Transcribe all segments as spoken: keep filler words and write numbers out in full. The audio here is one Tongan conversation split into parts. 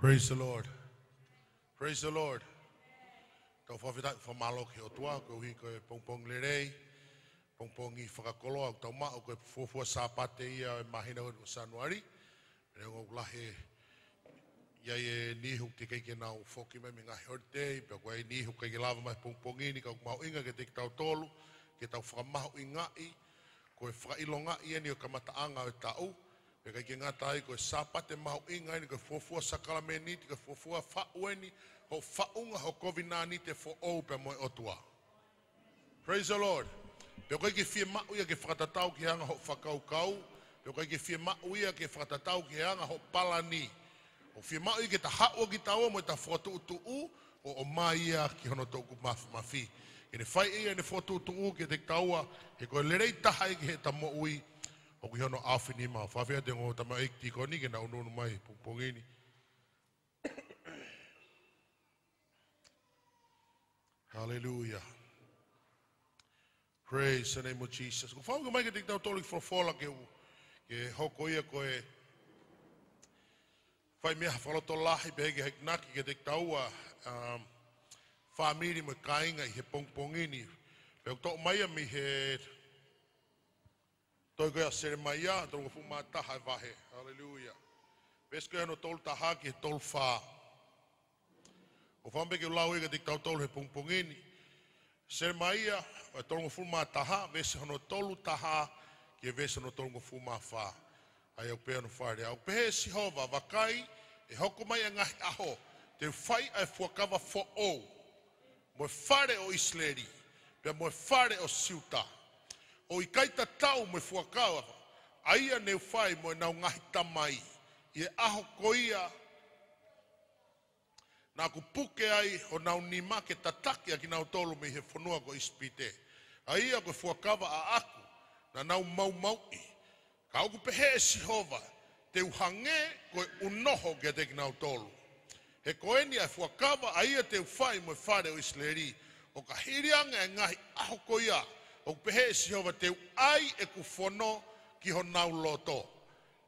Praise the Lord. Praise the Lord. Tau fakafetaʻi, fakamālō ki he ʻOtua, koeʻuhi ko e pongipongi lelei, pongipongi fakakoloa ʻoku tau maʻu, ko e fuofua Sāpate ia ʻo e māhina ko eni ʻo Sānuali. Neongo ʻoku lahi e, ʻi ai e niʻihi ʻoku teʻeki ke nau foki mai mei he ngaahi holiday, pea ʻoku ʻi ai e niʻihi ʻoku ʻikai ke lava mai he pongipongi ni, ka ʻoku mahuʻinga kiate kitautolu ke tau fakamahuʻingaʻi ko e fakaʻilongaʻi eni ʻo e kamataʻanga ʻo e taʻu. Pea ʻikai ke ngata ai, ko e Sāpate mahuʻinga eni, ko e fuofua sākalamēniti, ko e fuofua faʻu eni hoʻo faʻunga hoʻo kovinānite foʻou pea mo e ʻOtua. Praise the Lord. Pea ʻoku ʻikai ke fiemaʻu ia ke fakatatau ki he anga hoʻo fakakaukau, pea ʻoku ʻikai ke fiemaʻu ia ke fakatatau ki he anga hoʻo palani. ʻOku fiemaʻu ia ke ta haʻu ʻo kitaua mo ʻeta fokotuʻutuʻu, ʻo ʻomai ia ki hono toʻukupu māfimafi. Ke ne fai ʻe ia ʻene fokotuʻutuʻu kiate kitaua, he ko e lelei taha ia ki heʻeta moʻui, ʻoku ʻi hono ʻaofinima. Fakafetaʻi ki he ongo tamaioʻeiki tīkoni ke na ʻunuʻunu mai he pongipongi ni. Hallelujah. Praise the name of Jesus. Ko e fakaʻamu mai kiate kitautolu e folofola ke u, ke hoko ia ko e fai meʻa fakalotolahi pea ke hiknaki kiate kitaua, um, fāmili mo e kāinga ʻi he pongipongi ni. Pea ʻoku toʻo mai ia mei he tohi ko ia ʻa Selemaia, tolungofulu mā taha e vahe. Hallelujah. Veesi ko ia hono tolu taha ki he tolu fā. ʻOku ou fakaʻamu ke u lau ia kiate kitautolu he pongipongi ni. Selemaia, ʻa e tolungofulu mā taha, veesi hono tolu taha ki he veesi hono tolungofulu mā fā. ʻA ia ʻoku pehē hono fakalea. ʻOku pehē ʻe Sihova, vakai, ʻe hoko mai ʻa e ngaahi ʻaho, te u fai ʻa e fuakava foʻou mo e fale ʻo ʻIsileli, pea mo e fale ʻo Siuta. ʻOku ʻikai tatau mo e fuakava ʻa ia ne u fai mo ʻenau ngaahi tamai, ʻi he ʻaho ko ia naʻa ku puke ai honau nima ke tataki ʻa kinautolu mei he fonua ko ʻIsipite. ʻA ia ko e fuakava ʻaʻaku naʻa nau maumauʻi. Ka ʻoku pehē ʻe Sihova, te u hangē ko e ʻunoho kiate kinautolu. He ko eni ʻa e fuakava ʻa ia te u fai mo e fale ʻo ʻIsileli, ʻo ka hili ange ʻa e ngaahi ʻaho ko ia, ʻoku pehē ʻe Sihova, te u ʻai ʻeku fono ki honau loto,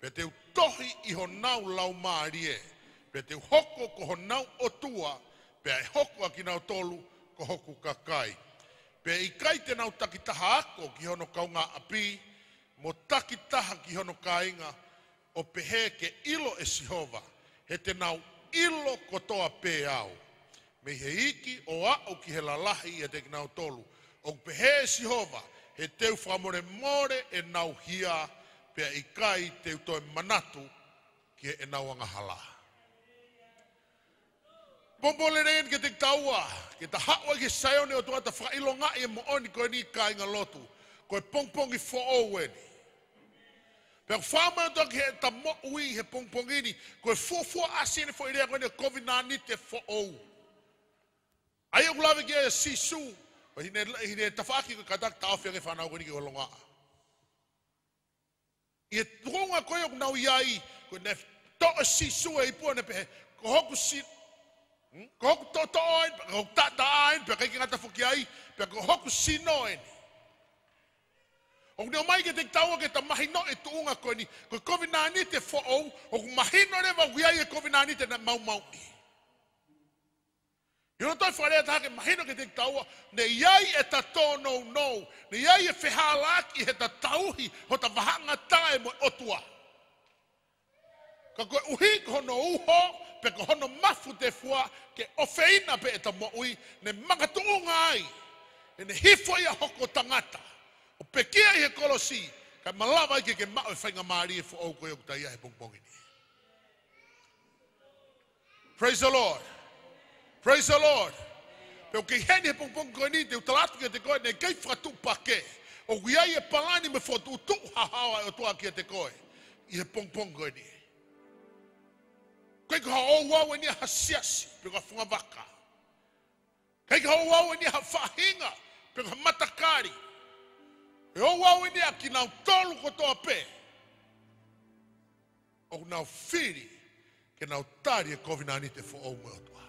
pea te u tohi ʻi honau laumālie, pea te u hoko ko honau ʻOtua, pea ʻe hoko ʻa kinautolu ko hoku kakai. Pea ʻikai te nau takitaha ako ki hono kaungāʻapi, mo takitaha ki hono kāinga, ʻo pehē ke ʻilo ʻe Sihova, he te nau ʻilo kotoa pē au, mei he iiki ʻo aʻu ki he lalahi ʻiate kinautolu, ʻoku pehē ʻe Sihova, he te u fakamolemole ʻenau hia, pea ʻikai te u toe manatu ki heʻenau angahala. Pongipongi lelei eni kiate kitaua, ke ta haʻu ai ki he Saione ʻo e ʻOtua ʻo ta fakaʻilongaʻi e moʻoni ko eni kāingalotu, ko e pongipongi foʻou eni. Pea ʻoku fakaʻamu ʻe he ʻOtua ke ta moʻui he pongipongi ni, ko e fuofua ʻasi eni e foʻi lea ko eni ʻo e kovinānite foʻou. ʻA ia ʻoku lave ki ai ʻa Sīsū, ʻa ia ʻoku ne, ʻa ia ʻoku ne tafaʻaki ko e kātaki taʻofi ange e fānau ko eni ki ʻolunga. ʻI he tuʻunga ko ia ʻoku nau ʻi ai, ko ʻene toʻo ʻe Sīsū e ipu ʻo ne pehē, ko hoku si-, hmm? Ko hoku toʻotoʻo eni, ko hoku taʻataʻa eni, pea ʻikai ke ngata foki ai, pea ko hoku sino eni. ʻOku ne ʻomai kiate kitaua ke ta mahinoʻi e tuʻunga ko eni, ko e kovinānite foʻou, ʻoku mahino leva ʻoku ʻi ai e kovinānite naʻe maumauʻi. ʻI hono toe fakalea ʻe taha ke mahino kiate kitaua, naʻe ʻi ai ʻeta tōnounou, naʻe ʻi ai e fehālaaki heʻeta tauhi hota vahaʻangatae mo e ʻOtua. Ka koeʻuhi ko hono uho, pe ko hono mafu tefua, ke ʻofeina pē ʻeta moʻui, ne makatuʻunga ai ʻene hifo ia ʻo hoko ko e tangata, ʻo pekia ʻi he kolosi, kae malava ai ke ke maʻu e faingamālie foʻou ko ia ʻoku ta ʻi ai he pongipongi ni. Praise the Lord. Praise the Lord. Pea ʻoku kei heni he pongipongi ko eni, te u tala atu kiate koe, naʻe ʻikai fakatuʻupakē. ʻOku ʻi ai e palani mo e fokotuʻutuʻu haohaoa ʻa e ʻOtua kiate koe ʻi he pongipongi ko eni. ʻIkai ko ha ouau eni ʻa ha siasi, pe ko ha fungavaka. ʻIkai ko ha ouau eni ʻa ha faʻahinga, pe ko ha matakali. Ko e ouau eni ʻa kinautolu kotoa pē ʻoku nau fili ke nau tali e kovinānite foʻou mo e ʻOtua.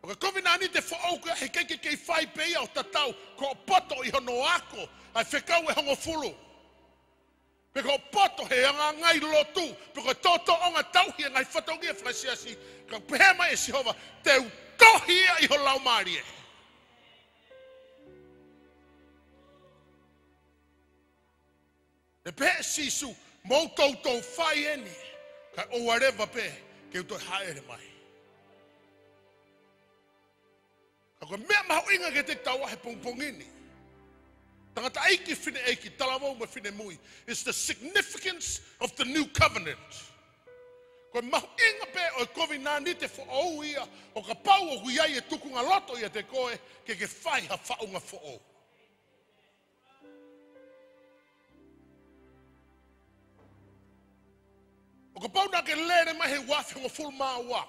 Ko e kovinānite foʻou ko ia heʻikai ke kei fai pē ia ʻo tatau, ko e poto ʻi hono ako ʻa e fekau ʻe hongofulu. Pe ko e poto he angaangai lotu, pe ko e tōtōʻonga tauhi e ngaahi fatongia fakasiasi, ka pehē mai ʻe Sihova, te u tohi ia ʻi ho laumālie. Pea pehē ʻe Sīsū, mou toutou fai eni, kae ʻoua leva pē ke u toe hāʻele mai. Ka ko e meʻa mahuʻinga kiate kitaua he pongipongi ni, tangataʻeiki, fineʻeiki, talavou mo e finemui, is the significance of the new covenant. Ko e mahuʻinga pē ʻo e kovinānite foʻou ia, ʻo kapau ʻoku ʻi ai e tuʻunga loto ʻiate koe ke ke fai ha faʻunga foʻou. ʻO kapau naʻa ke lele mai he ua afe hongofulu mā ua,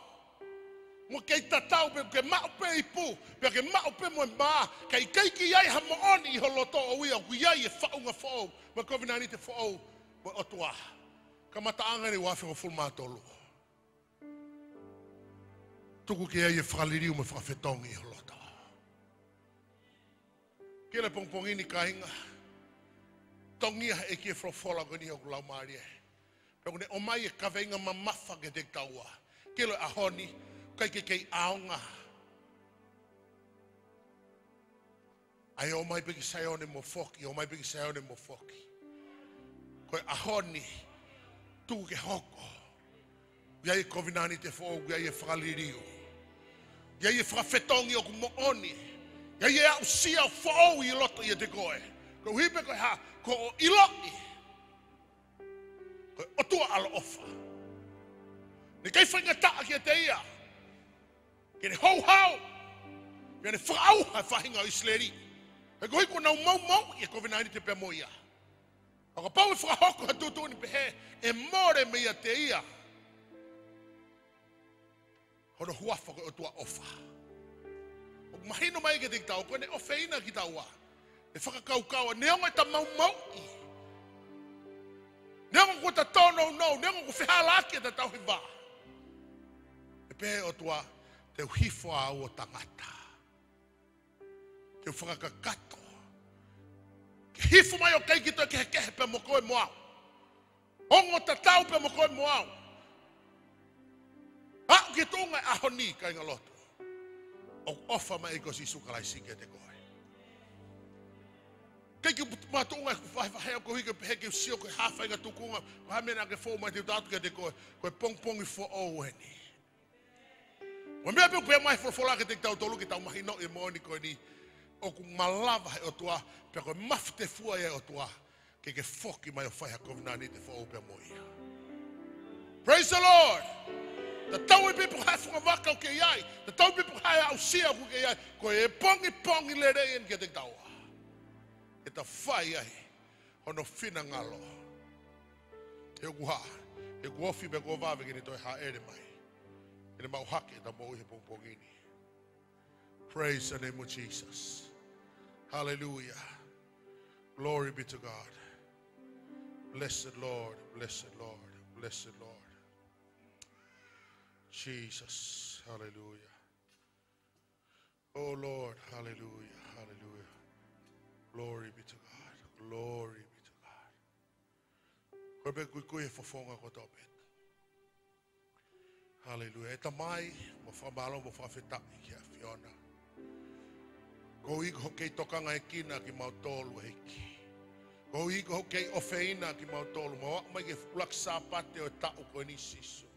mo kei tatau pē, ke maʻu pē ipu, pea ke maʻu pē mo e mā, ka ʻikai ke ʻi ai ha moʻoni ʻi ho loto ʻo ʻuhinga ʻoku ʻi ai e faʻunga foʻou mo e kovinānite foʻou mo e ʻOtua. Kamataʻanga eni ua afe hongofulu mā tolu. Tuku ke ʻi ai e fakaliliu mo e fakafetongi ʻi ho loto. Ke ʻilo he pongipongi ni, kāinga, tongia he ʻEiki e folofola ko eni ʻi hoku laumālie. Pea ʻoku ne ʻomai e kaveinga mamafa kiate kitaua. Ke ʻilo he ʻaho ni, ʻikai ke kei ʻaonga ʻa e ō mai pē ki Saione mo foki, ō mai pē ki Saione mo foki. Ko e ʻaho ni, tuku ke hoko. ʻI ai e kovinānite foʻou, ʻi ai e fakaliliu. ʻI ai e fakafetongi ʻoku moʻoni. ʻI ai e aʻusia foʻou ʻi loto ʻiate koe. Koeʻuhi pē ko e hā, kuo ʻiloʻi ko e ʻOtua ʻaloʻofa. Naʻe ʻikai faingataʻa kiate ia ke ne houhau, pea ne fakaʻauha e faʻahinga ʻo ʻIsileli. He koeʻuhi kuo nau maumauʻi e kovinānite pea mo ia. Ka kapau ʻe fakahoko ha tuʻutuʻuni pehē, ʻe mole meiate ia hono huafa ko e ʻOtua ʻofa. ʻOku mahino mai kiate kitaua, ko ʻene ʻofeina kitaua, ʻe fakakaukau, neongo ʻeta maumauʻi, neongo kuo ta tōnounou, neongo kuo fehālaaki ʻeta tauhi vā, ʻe pehē ʻOtua, te u hifo au ʻo tangata. Ke u fakakakato. Ke hifo mai ʻo ʻikai ke toe kehekehe pea mo koe mo au. Ongo tatau pea mo koe mo au. Aʻu ki he tuʻunga ʻo e ʻaho ni, kāinga lotu, ʻoku ʻofa mai ʻa e ʻEiki ko Sīsū Kalaisi kiate koe. ʻIkai ke u putu matuʻunga ʻeku vahevahe ʻo koeʻuhi ke pehē ke u sio ko e hā e faʻahinga tuʻunga, ko e hā e meʻa naʻa ke fou mai, te u tala atu kiate koe, ko e pongipongi foʻou eni. Ko e meʻa pē ʻoku pehē mai e folofola kiate kitautolu ke tau mahinoʻi e moʻoni ko eni, ʻoku malava he ʻOtua, pea ko e mafutefua ia ʻa e ʻOtua ke ke foki mai ʻo fai ha kovinānite foʻou pea mo ia. Praise the Lord. Tatau ai pē pe ko e hā e fungavaka ʻoku ke ʻi ai, tatau ai pē pe ko e hā e aʻusia ʻoku ke ʻi ai, ko e pongipongi lelei eni kiate kitaua ke ta fai ai hono finangalo. He ʻoku hā, he ʻoku ofi pea kuo vave ke ne toe hāʻele mai ke ne maʻu hake ʻeta moʻui he pongipongi ni. Praise the name of Jesus. Hallelujah. Glory be to God. Blessed Lord, blessed Lord, blessed Lord. Jesus, hallelujah. Oh Lord, hallelujah, hallelujah. Glory be to God, glory be to God. Kole pē ke u kui he fofonga kotoa pē. Hallelujah. ʻE Tamai, mau fakamālō mo fakafetaʻi ki he ʻAfiona. Koeʻuhi ko hoʻo kei tokangaekina kimautolu, ʻEiki. Koeʻuhi ko hoʻo kei ʻofeina kimautolu. Mau aʻu mai ki he ʻuluaki Sāpate ʻo e taʻu ko eni, Sīsū.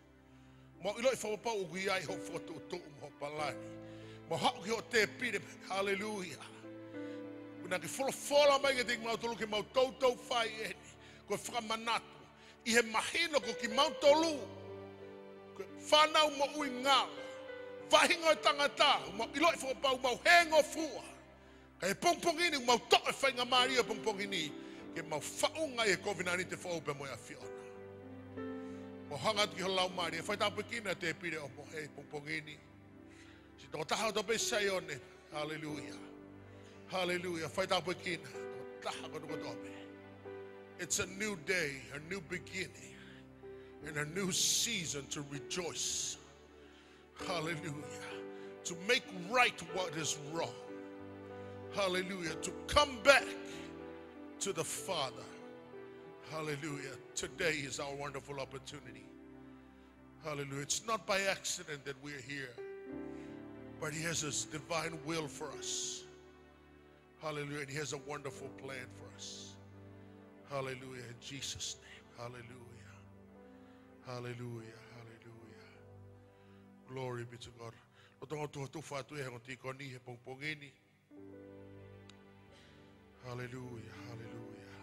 Mau ʻiloʻi fakapapau ʻoku ʻi ai hoʻo fokotuʻutuʻu mo hoʻo palani. Mau haʻu ki hoʻo tēpile, haleluia. Kuo ke folofola mai kiate kimautolu ke mau toutou fai eni. Ko e fakamanatu, ʻi he mahino ko kimautolu ko e fānau moʻui ngalo, faʻahinga ʻo e tangata, mau ʻiloʻi fakapapau mau hēngofua. Ka ʻi he pongipongi ni, mau toʻo e faingamālie ʻo e pongipongi ni ke mau faʻunga ʻi he kovinānite foʻou pea mo e ʻAfiona. Mau hanga atu ki ho Laumālie, faitāpuekina e tēpile ʻo Mohe he pongipongi ni. Siʻi tokotaha kotoa pē ʻi Saione. Haleluia. Haleluia. Faitāpuekina e tokotaha kotoa kotoa pē. It's a new day, a new beginning, and a new season to rejoice. Hallelujah. To make right what is wrong. Hallelujah. To come back to the Father. Hallelujah. Today is our wonderful opportunity. Hallelujah. It's not by accident that we are here, but He has His divine will for us. Hallelujah. And He has a wonderful plan for us. Hallelujah. In Jesus' name. Hallelujah. Hallelujah. Hallelujah. Glory be to God. Lolotonga tufa tufa atu e hongo tīkoni he pongipongi ni. Hallelujah, hallelujah.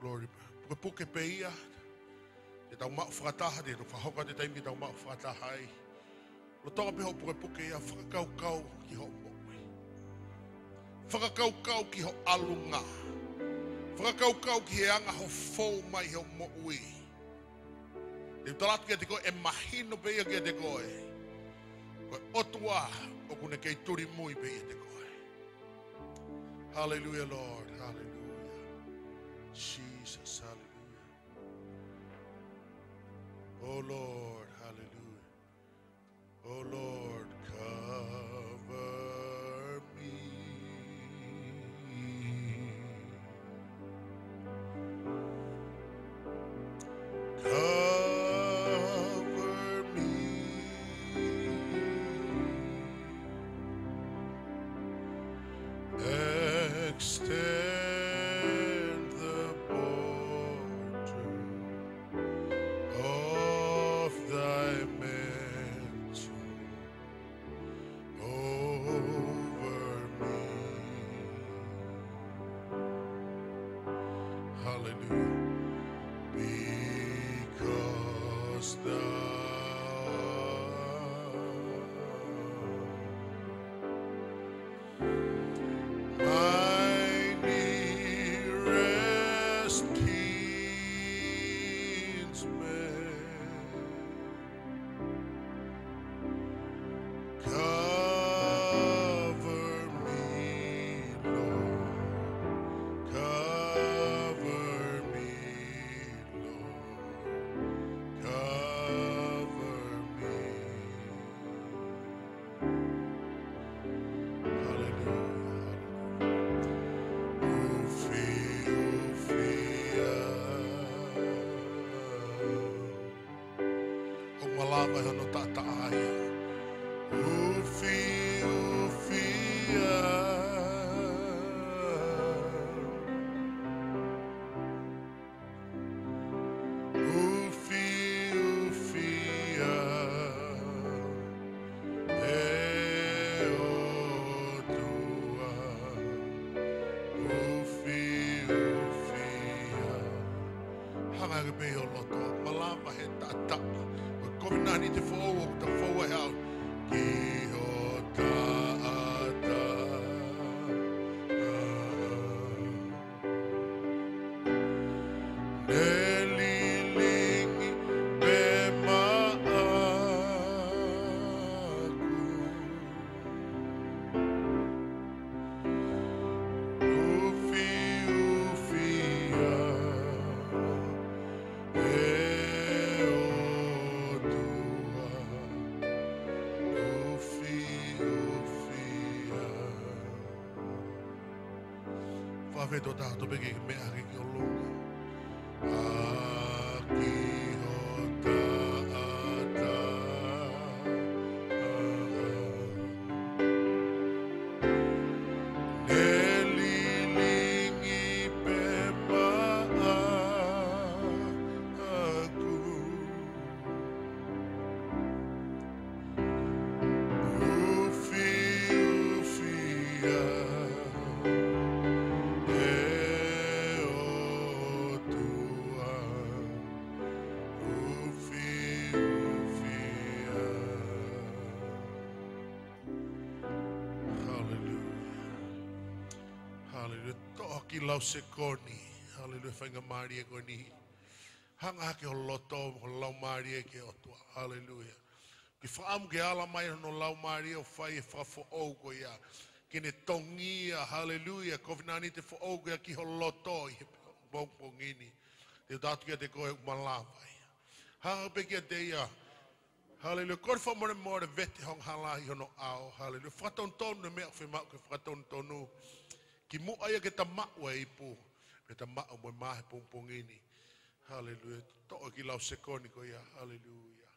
Glory. Pukepuke pē ia. Te tau maʻu fakataha, te tau fakahoko atu e taimi ke tau maʻu fakataha ai. Lolotonga pē hoʻo pukepuke ia, fakakaukau ki hoʻo moʻui. Fakakaukau ki ho ʻalunga. Fakakaukau ki he anga hoʻo fou mai he moʻui. Te u tala atu kiate koe, ʻe mahino pē ia kiate koe. Ko e ʻOtua ʻoku ne kei tuli mui pē ʻiate koe. Hallelujah, Lord. Hallelujah. Jesus, hallelujah. Oh, Lord, hallelujah. Oh, Lord, cover me. Cover me. Extend the border of thy mantle over me. Hallelujah. Because thou my nearest kinsman, cover me, Lord, cover me, Lord, cover me. Hallelujah, hallelujah. ʻUfi, ʻufi ā. ʻOku malava ʻi hono taʻataʻa ia. ʻUfi, ʻufi ā. ʻUfi, ʻufi ā, ʻe ʻOtua. ʻUfi, ʻufi ā. Hanga hake pē ʻi ho loto, malava he taʻataʻa. Ko e kovinānite foʻou ʻoku tau fou ai he ʻaho ni. Ki ho taʻataʻa. Ne lilingi pē maʻaku. ʻUfi, ʻufi ā, ʻe ʻOtua. ʻUfi, ʻufi ā. Fakafeʻiloaki atu pē ke meʻa hake ki ʻolunga. ʻA ki ho taʻataʻa. Ne lilingi pē maʻaku. ʻUfi, ʻufi ā, ʻe ʻOtua. ʻUfi, ʻufi ā. Hallelujah. Hallelujah. Toʻo ha kiʻi lause ko eni. Hallelujah. Faingamālie ko eni. Hanga hake ho loto, ho laumālie ki he ʻOtua. Hallelujah. Ke fakaʻamu ke ala mai hono laumālie ʻo fai e fakafoʻou ko ia. Ke ne tongia, hallelujah, kovinānite foʻou ko ia ki ho loto ʻi he pongipongi ni. Te u tala atu kiate koe ʻoku malava ia. Hanga pē kiate ia. Hallelujah. Kole fakamolemole vete ho angahala ʻi hono ʻao. Hallelujah. Fakatonutonu e meʻa ʻoku fiemaʻu ke fakatonutonu. Kimuʻa ia ke ta maʻu e ipu. Pea ta maʻu mo e mā he pongipongi ni. Haleluia. Toʻo e kiʻi lau sekoni ko ia. Haleluia.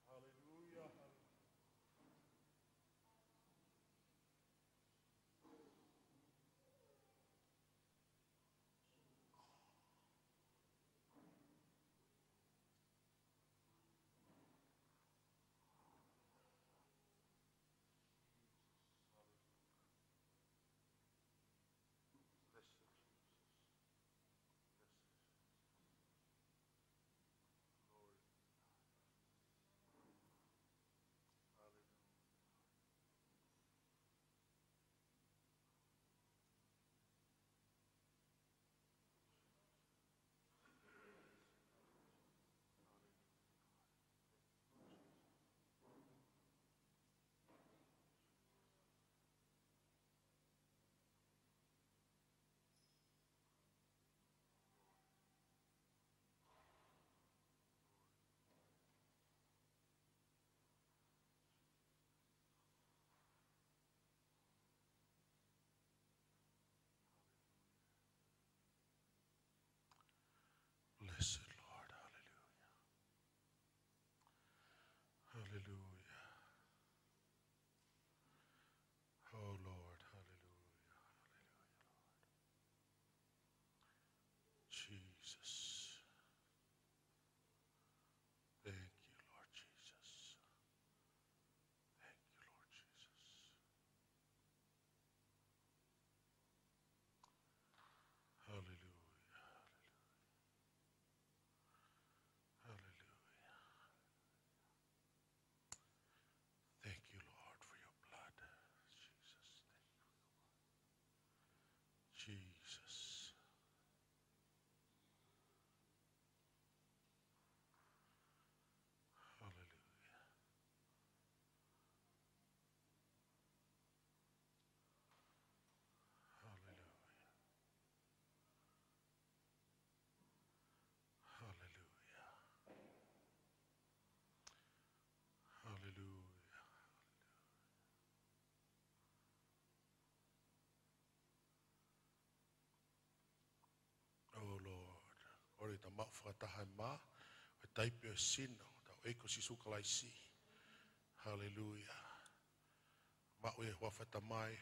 Haleluia. Bless you, Jesus. Bless you, Jesus. Glory to God. Hallelujah. Blessed Lord, hallelujah. Hallelujah. Oh Lord, hallelujah, hallelujah, Lord. Jesus. Thank you, Lord Jesus. Thank you, Lord Jesus. Hallelujah, hallelujah. Hallelujah. Thank you, Lord, for your blood. Jesus, thank you for your blood. Jesus. Hallelujah. Hallelujah. Hallelujah. Hallelujah. Oh Lord, kole ke ta maʻu fakataha e mā, ko e taipe ʻo e sino ʻo hotau ʻEiki ko Sīsū Kalaisi. Haleluia. Maʻu ʻi he huafa ʻo e Tamai,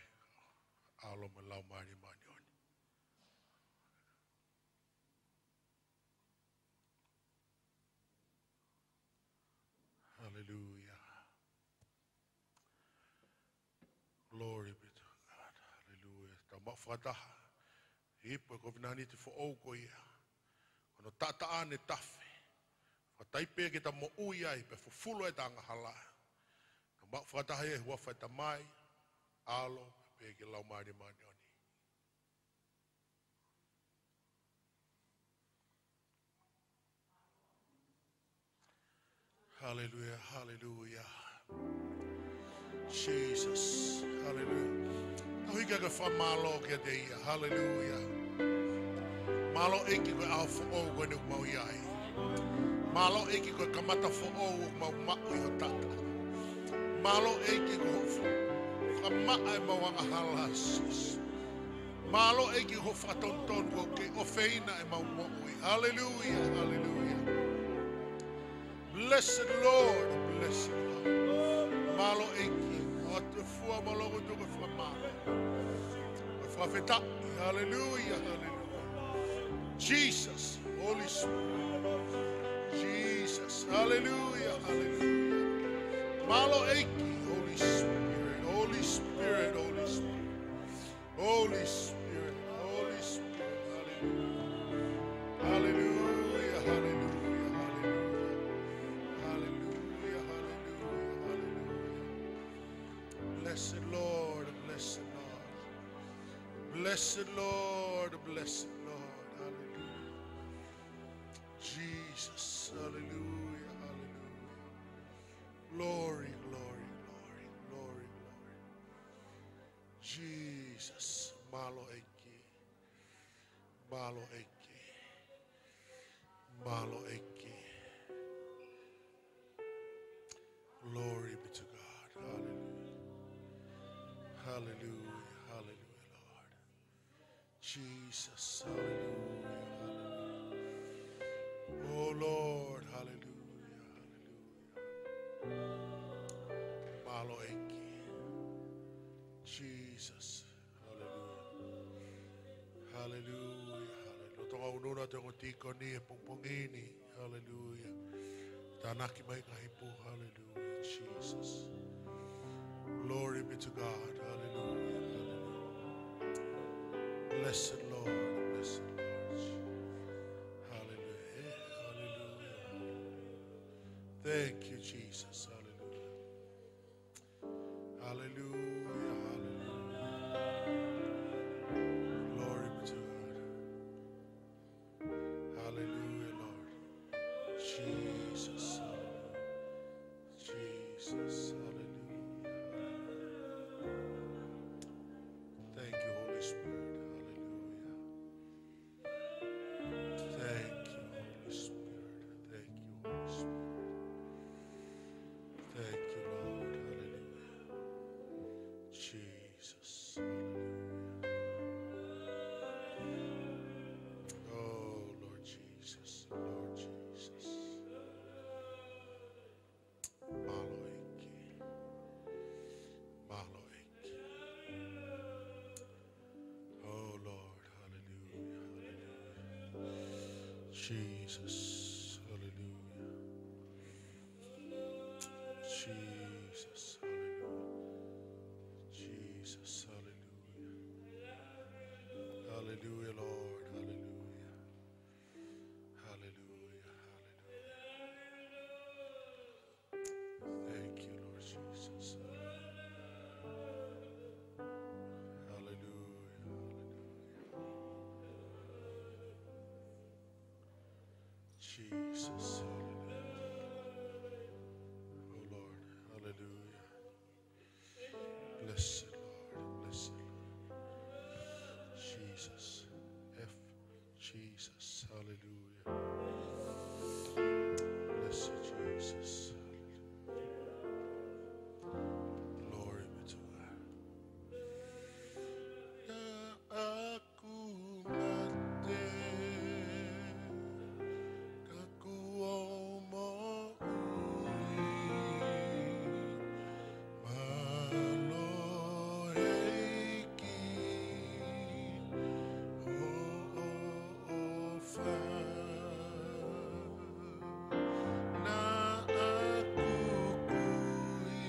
ʻAlo mo e Laumālie Māʻoniʻoni. Haleluia. Glory be to God. Haleluia. Tau maʻu fakataha ʻi he ipu ʻo e kovinānite foʻou ko ia, ko hono taʻataʻa ʻene tafe, fakataipe ke ta moʻui ai pea fufulu ai ʻeta angahala. Tau maʻu fakataha ʻi he huafa ʻo e Tamai, ʻAlo, pea pehē ki he Laumālie Māʻoniʻoni. Haleluia, haleluia. Jesus, haleluia. Tau hiki hake ʻa e fakamālō kiate ia. Haleluia. Mālō ʻEiki ko e ʻaho foʻou ko eni ʻoku mau ʻi ai. Mālō ʻEiki ko e kamata foʻou ʻoku mau maʻu ʻi ho taʻataʻa. Mālō ʻEiki ko hoʻo fakamaʻa ʻemau angahala, Sīsū. Mālō ʻEiki hoʻo fakatonutonu ʻoku kei ʻofeina ʻemau moʻui. Haleluia, haleluia. Blessed Lord, blessed Lord. Mālō ʻEiki, ʻoatu e fua mo e lotu ko e fakamālō. Ko e fakafetaʻi, haleluia, haleluia. Jesus, Holy Spirit. Jesus, haleluia, haleluia. Mālō ʻEiki, Holy Spirit, Holy Spirit, Holy Spirit. Holy Spirit, Holy Spirit, hallelujah. Hallelujah, hallelujah, hallelujah. Hallelujah, hallelujah, hallelujah. Blessed Lord, blessed Lord. Blessed Lord, blessed Lord. Hallelujah. Jesus, hallelujah, hallelujah. Glory, glory, glory, glory, glory. Jesus, mālō ʻEiki. Mālō ʻEiki. Mālō ʻEiki. Glory be to God. Hallelujah. Hallelujah. Hallelujah, Lord. Jesus, hallelujah, hallelujah. Oh Lord, hallelujah, hallelujah. Mālō ʻEiki. Jesus, hallelujah. Hallelujah, hallelujah. Tō ʻunuʻunu atu e ongo tīkoni he pongipongi ni. Hallelujah. Tānaki mai ngaahi ipu. Hallelujah, Jesus. Glory be to God. Hallelujah, hallelujah. Blessed Lord, blessed Lord. Hallelujah, hallelujah, hallelujah. Thank you, Jesus. Hallelujah. Hallelujah, hallelujah. Glory be to God. Hallelujah, Lord. Jesus, hallelujah. Jesus, hallelujah. Thank you, Holy Spirit. Hallelujah. Thank you, Holy Spirit. Thank you, Holy Spirit. Thank you, Lord. Hallelujah. Jesus. Hallelujah. Oh, Lord Jesus. Lord Jesus. Mālō ʻEiki. Mālō ʻEiki. Oh Lord, hallelujah, hallelujah. Jesus, hallelujah. Jesus, hallelujah. Jesus, hallelujah. Hallelujah, Lord, hallelujah. Hallelujah, hallelujah. Thank you, Lord Jesus. Hallelujah, hallelujah. Jesus, hallelujah. Oh Lord, hallelujah. Blessed Lord, blessed Lord. Jesus, F, Jesus, hallelujah. Blessed Jesus, hallelujah. Glory be to God. Naʻá ku mate, ka kuó u moʻui. Mālō ʻEiki, hoʻo ʻofa. Naʻá ku kui,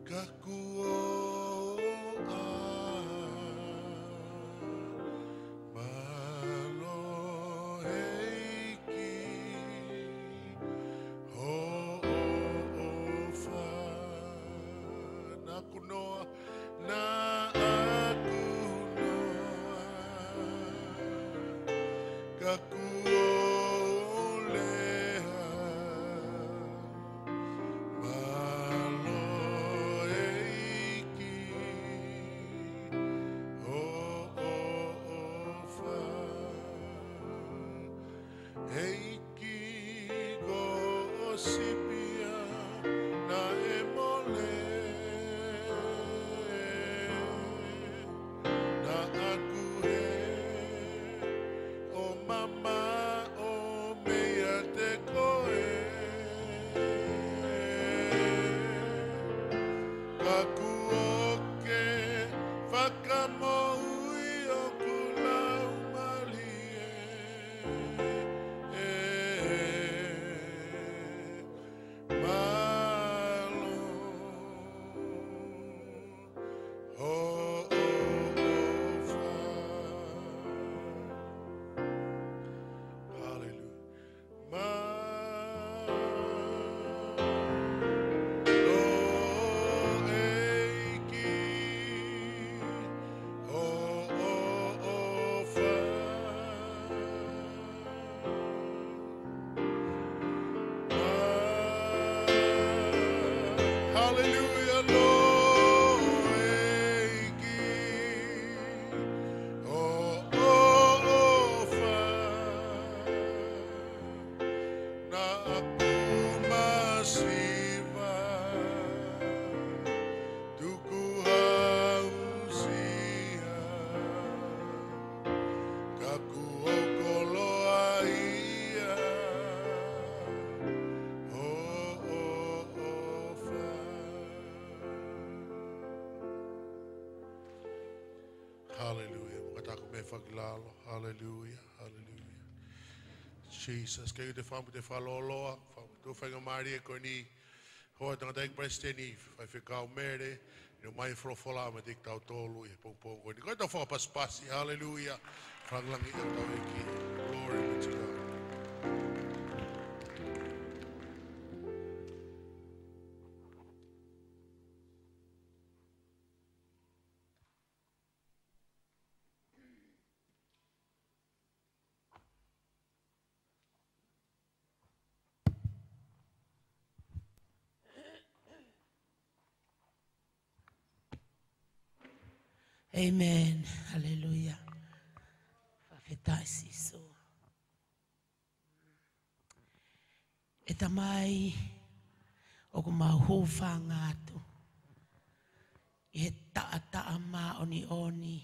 ka kuó u ʻā. Mālō ʻEiki, hoʻo ʻofa. Naʻá ku noa, naʻá ku noa, ka kuó u lea. Mālō ʻEiki, hoʻo ʻofa. ʻEiki, ko ho sipi ia naʻe mole. Naʻá ku hē ʻo mamaʻo meiate koe. Ka kuó ke fakamoʻui hoku laumālie. Mālō hoʻo ʻofa. Kuo koloa ia, ʻo, ʻo, ʻofa. Haleluia. Mo ka taku me fakilalo. Haleluia. Haleluia. Jesus, ke te famu te faloloa, famu tu fainga mari e koni. Hoa tangata ʻEiki Palesiteni, Faifekau Mele, ne mai folofola ma te kitautolu ʻi he pongipongi ko eni. Ko e tau fakapasipasi, haleluia. Fakalangi ʻetau ʻEiki. Glory be to God. Amen. Haleluia. Fakafetaʻi Sīsū. ʻE Tamai, ʻoku mau hūfanga atu ʻi he taʻataʻa māʻoniʻoni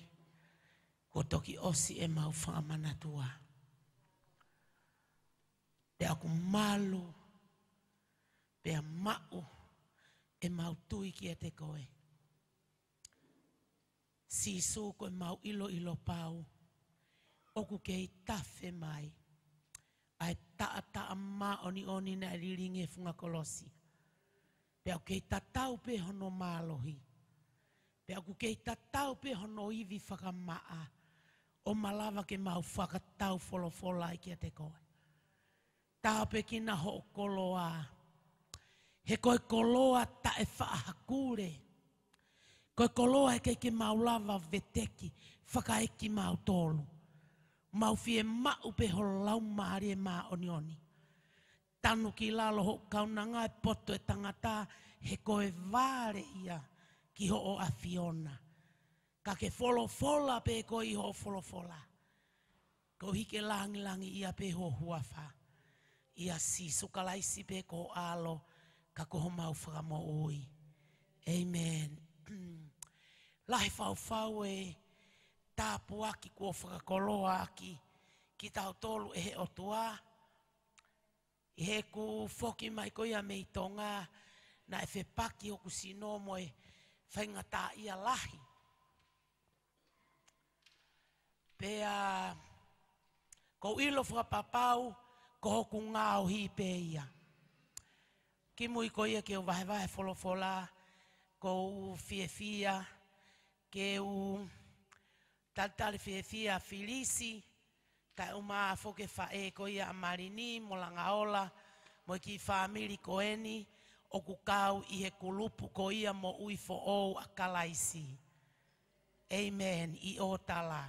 kuo toki ʻosi ʻemau fakamanatua. Pea ʻoku malu, pea maʻu ʻemau tui kiate koe. Sīsū, ko ʻemau ʻiloʻilo pau ʻoku kei tafe mai ʻa e taʻataʻa māʻoniʻoni naʻe lilingi he funga kolosi. Pea ʻoku kei tatau pē hono mālohi. Pea ʻoku kei tatau pē hono ivi fakamaʻa ʻo malava ke mau fakatau folofola ai kiate koe. Tāpuekina hoʻo koloa. He ko e koloa taʻefaʻahakule. Ko e koloa he ʻikai ke mau lava veteki, fakaeki mautolu. Mau fiemaʻu pē ho Laumālie Māʻoniʻoni. Tanu ki lalo hoʻo kaunanga ʻi he poto ʻo e tangata, he ko e vale ia ki hoʻo ʻAfiona. Ka ke folofola pē koe ʻi hoʻo folofola. Koeʻuhi ke langilangiʻia pē ho huafa. ʻIa Sīsū Kalaisi pē ko ho ʻAlo, ka ko homau Fakamoʻui. Amen. Lahi fau fau e tāpuaki kuo fakakoloaʻaki kitautolu ʻe he ʻOtua. ʻI heʻeku foki mai ko ia mei Tonga, naʻe fepaki hoku sino mo e faingataʻaʻia lahi. Pea ʻoku ou ʻilo fakapapau ko hoku ngaohi pē ia. Kimui ko ia ke u vahevahe folofola, ʻoku ou fiefia ke u talitali fiefia Filisi, kae ʻumaʻā foki e faʻē ko ia ʻa Malini mo Langaola, mo e kiʻi fāmili ko eni, ʻoku kau ʻi he kulupu ko ia moʻui foʻou ʻa Kalaisi. Amen. ʻI ʻo tala.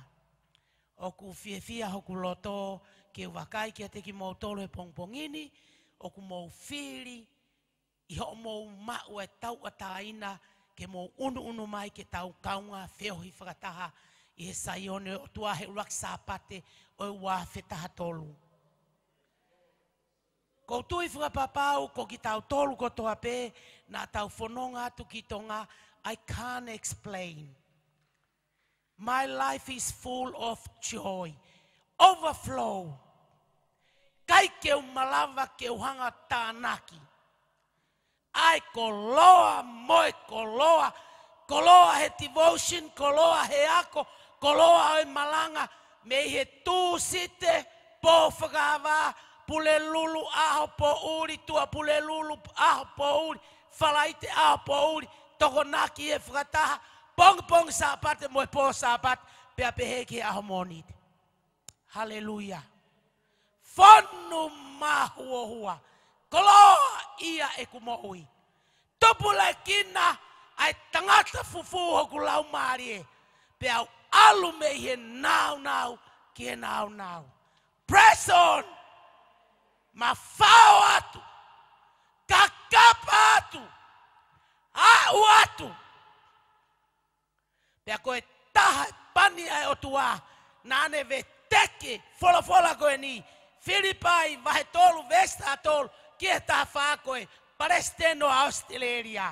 ʻOku fiefia hoku loto ke u vakai kiate kimoutolu he pongipongi ni, ʻoku mou fili ʻi hoʻomou maʻu e tauʻatāina ke mou ʻunuʻunu mai ke tau kaungā feohi fakataha ʻi he Saione ʻo e ʻOtua he ʻuluaki Sāpate ʻo e ua afe taha tolu. ʻOku ou tui fakapapau ko kitautolu kotoa pē naʻa tau fononga atu ki Tonga, I can't explain. My life is full of joy. Overflow. ʻIkai ke u malava ke u hanga tānaki. ʻA e koloa mo e koloa. Koloa he devotion, koloa he ako, koloa ʻo e malanga. Mei he Tūsite, Pō Fakaava, Pulelulu ʻaho poʻuli, Tuʻapulelulu ʻaho poʻuli, Falaite ʻaho poʻuli, Tokonaki he fakataha, pongipongi Sāpate mo e pō Sāpate, pea pehē ki he ʻaho Mōnite. Haleluia. Fonu mahuohua. Koloa ia ʻeku moʻui. Tupulekina ʻa e tangata fufū hoku laumālie. Pea u ʻalu mei he nāunau ki he nāunau. Press on. Mafao atu. Kakapa atu. Aʻu atu. Pea ko e taha e pani ʻa e ʻOtua, naʻa ne veteki, folofola ko eni, Filipai vahe tolu, veesi taha tolu, ki he taha fā ko e Palesiteni ʻo ʻAositelēlia.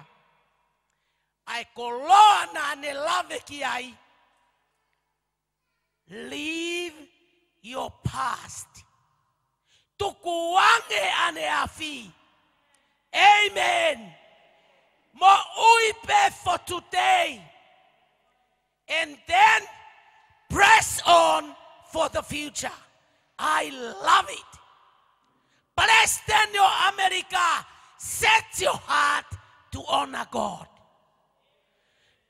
ʻA e koloa naʻa ne lave ki ai, leave your past. Tukuange ʻaneafi. Amen. Moʻui pē for today. And then press on for the future. I love it. Palesiteni ʻo ʻAmelika, set your heart to honor God.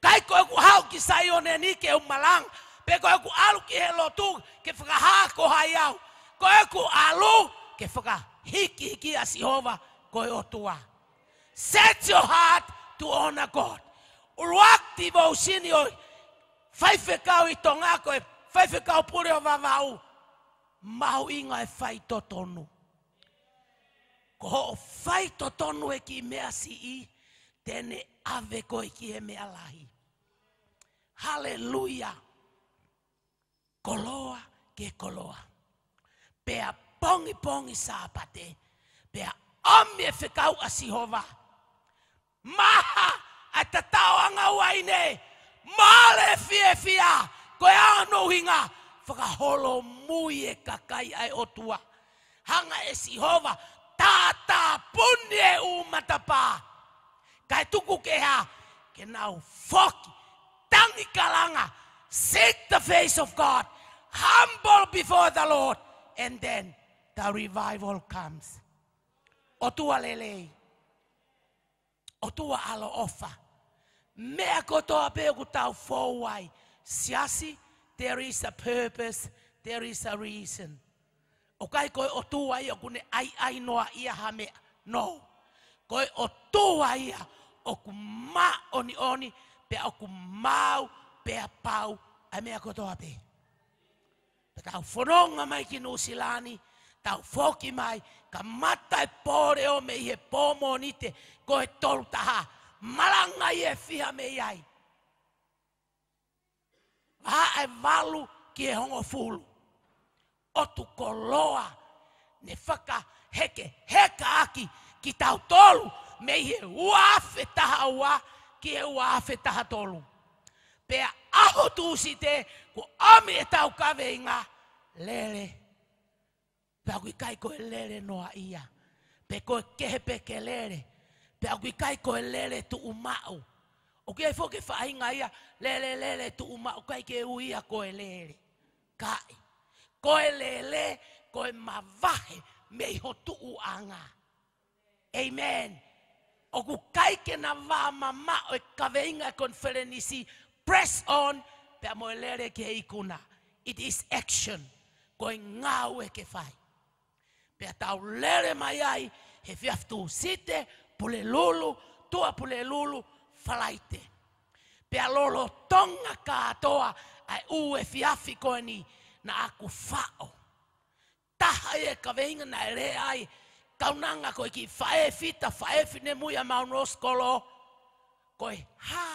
ʻIkai ko ʻeku haʻu ki Saione ni ke u malanga, pe ko ʻeku ʻalu ki he lotu ke fakahā ko hai au. Ko ʻeku ʻalu ke fakahikihiki ʻa Sihova ko e ʻOtua. Set your heart to honor God. ʻUluaki tivōsini ʻo e faifekau ʻi Tonga ko e faifekau pule ʻo Vavaʻu. Mahuʻinga e faitotonu. Ko hoʻo faitotonu e kiʻi meʻa siʻi, te ne ʻave koe ki he meʻa lahi. Haleluia. Koloa ki he koloa. Pea pongipongi Sāpate, pea ʻomi e fekau ʻa Sihova. Maha ʻa e tataoʻanga uaine, mole fiefia, ko e ʻuhinga, fakaholomui e kakai ʻa e ʻOtua. Hanga ʻe Sihova, tātāpuni e ʻū matapā. Kae tuku ke hā, ke nau foki, tangi kalanga, seek the face of God, humble before the Lord, and then the revival comes. ʻOtua lelei. ʻOtua ʻaloʻofa. Meʻa kotoa pē ʻoku tau fou ai. Siasi, there is a purpose, there is a reason. ʻOku ʻikai ko e ʻOtua ia ʻoku ne ʻaiʻai noa ia ha meʻa. No. Ko e ʻOtua ia ʻoku māʻoniʻoni, pea ʻoku maau, pea pau, ʻa e meʻa kotoa pē. Pea tau fononga mai ki Nuʻusila ni, tau foki mai, kamata e pō leʻo mei he pō Mōnite, ko e tolu taha, malanga ʻi he fiha mei ai. Vahe valu ki he hongofulu. ʻOtu koloa, ne fakahekeheka ʻaki kitautolu, mei he ua afe taha ua, ki he ua afe taha tolu. Pea ʻaho Tūsite, kuo ʻomi e tau kaveinga, lele. Pea ʻoku ʻikai ko e lele noa ia. Pe ko e kehe pē ke lele. Pea ʻoku ʻikai ko e lele tuʻumaʻu. ʻOku ʻi ai foki e faʻahinga ia, lele, lele tuʻumaʻu, ʻikai ke ui ia ko e lele. ʻIkai. Ko e lele, ko e mavahe mei ho tuʻuʻanga. Amen. ʻOku ʻikai ke na vā mamaʻo e kaveinga e konifelenisi, press on, pea mo e lele ki he ikuna. It is action. Ko e ngāue ke fai. Pea tau lele mai ai, he efiafi Tūsite, Pulelulu, Tuʻapulelulu, Falaite. Pea lolotonga kātoa, ʻa e ʻū efiafi ko eni, naʻa ku faʻo. Taha e kaveinga naʻe lea ai, kaunanga ko e kiʻi faʻē fita, faʻē finemui ʻa Maunu ʻo Sikolo. Ko e hā,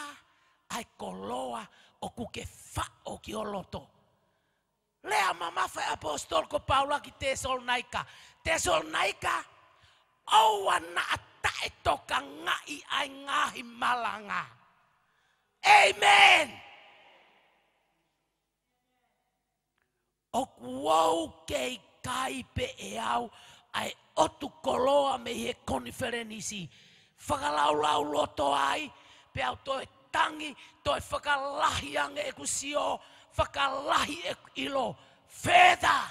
ʻa e koloa, ʻoku ke faʻo ki ho loto. Lea mamafa e ʻapositolo ko Paula ki Tesalonaika. Tesalonaika, ʻoua naʻa taʻetokangaʻi ʻa e ngaahi malanga. Amen. ʻOku ou kei kai pē ʻe au, ʻa e ʻotu koloa mei he konifelenisi. Fakalaulauloto ai, pea u toe tangi, toe fakalahi ange ʻeku sio, fakalahi ʻeku ʻilo. Further,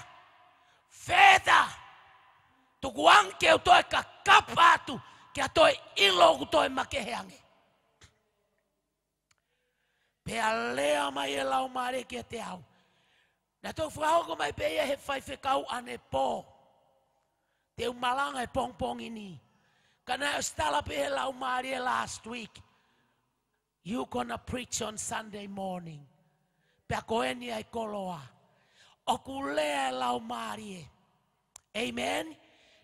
further. Tukuange ke u toe kakapa atu, ke u toe ʻilo ʻoku toe makehe ange. Pea lea mai e Laumālie kiate au. Naʻe toe fakahoko mai pē ia he faifekau ʻanepō. Te u malanga he pongipongi ni. Ka naʻe ʻosi tala pē he Laumālie last week. You gonna preach on Sunday morning. Pea ko eni ʻa e koloa. ʻOku lea e Laumālie. Amen.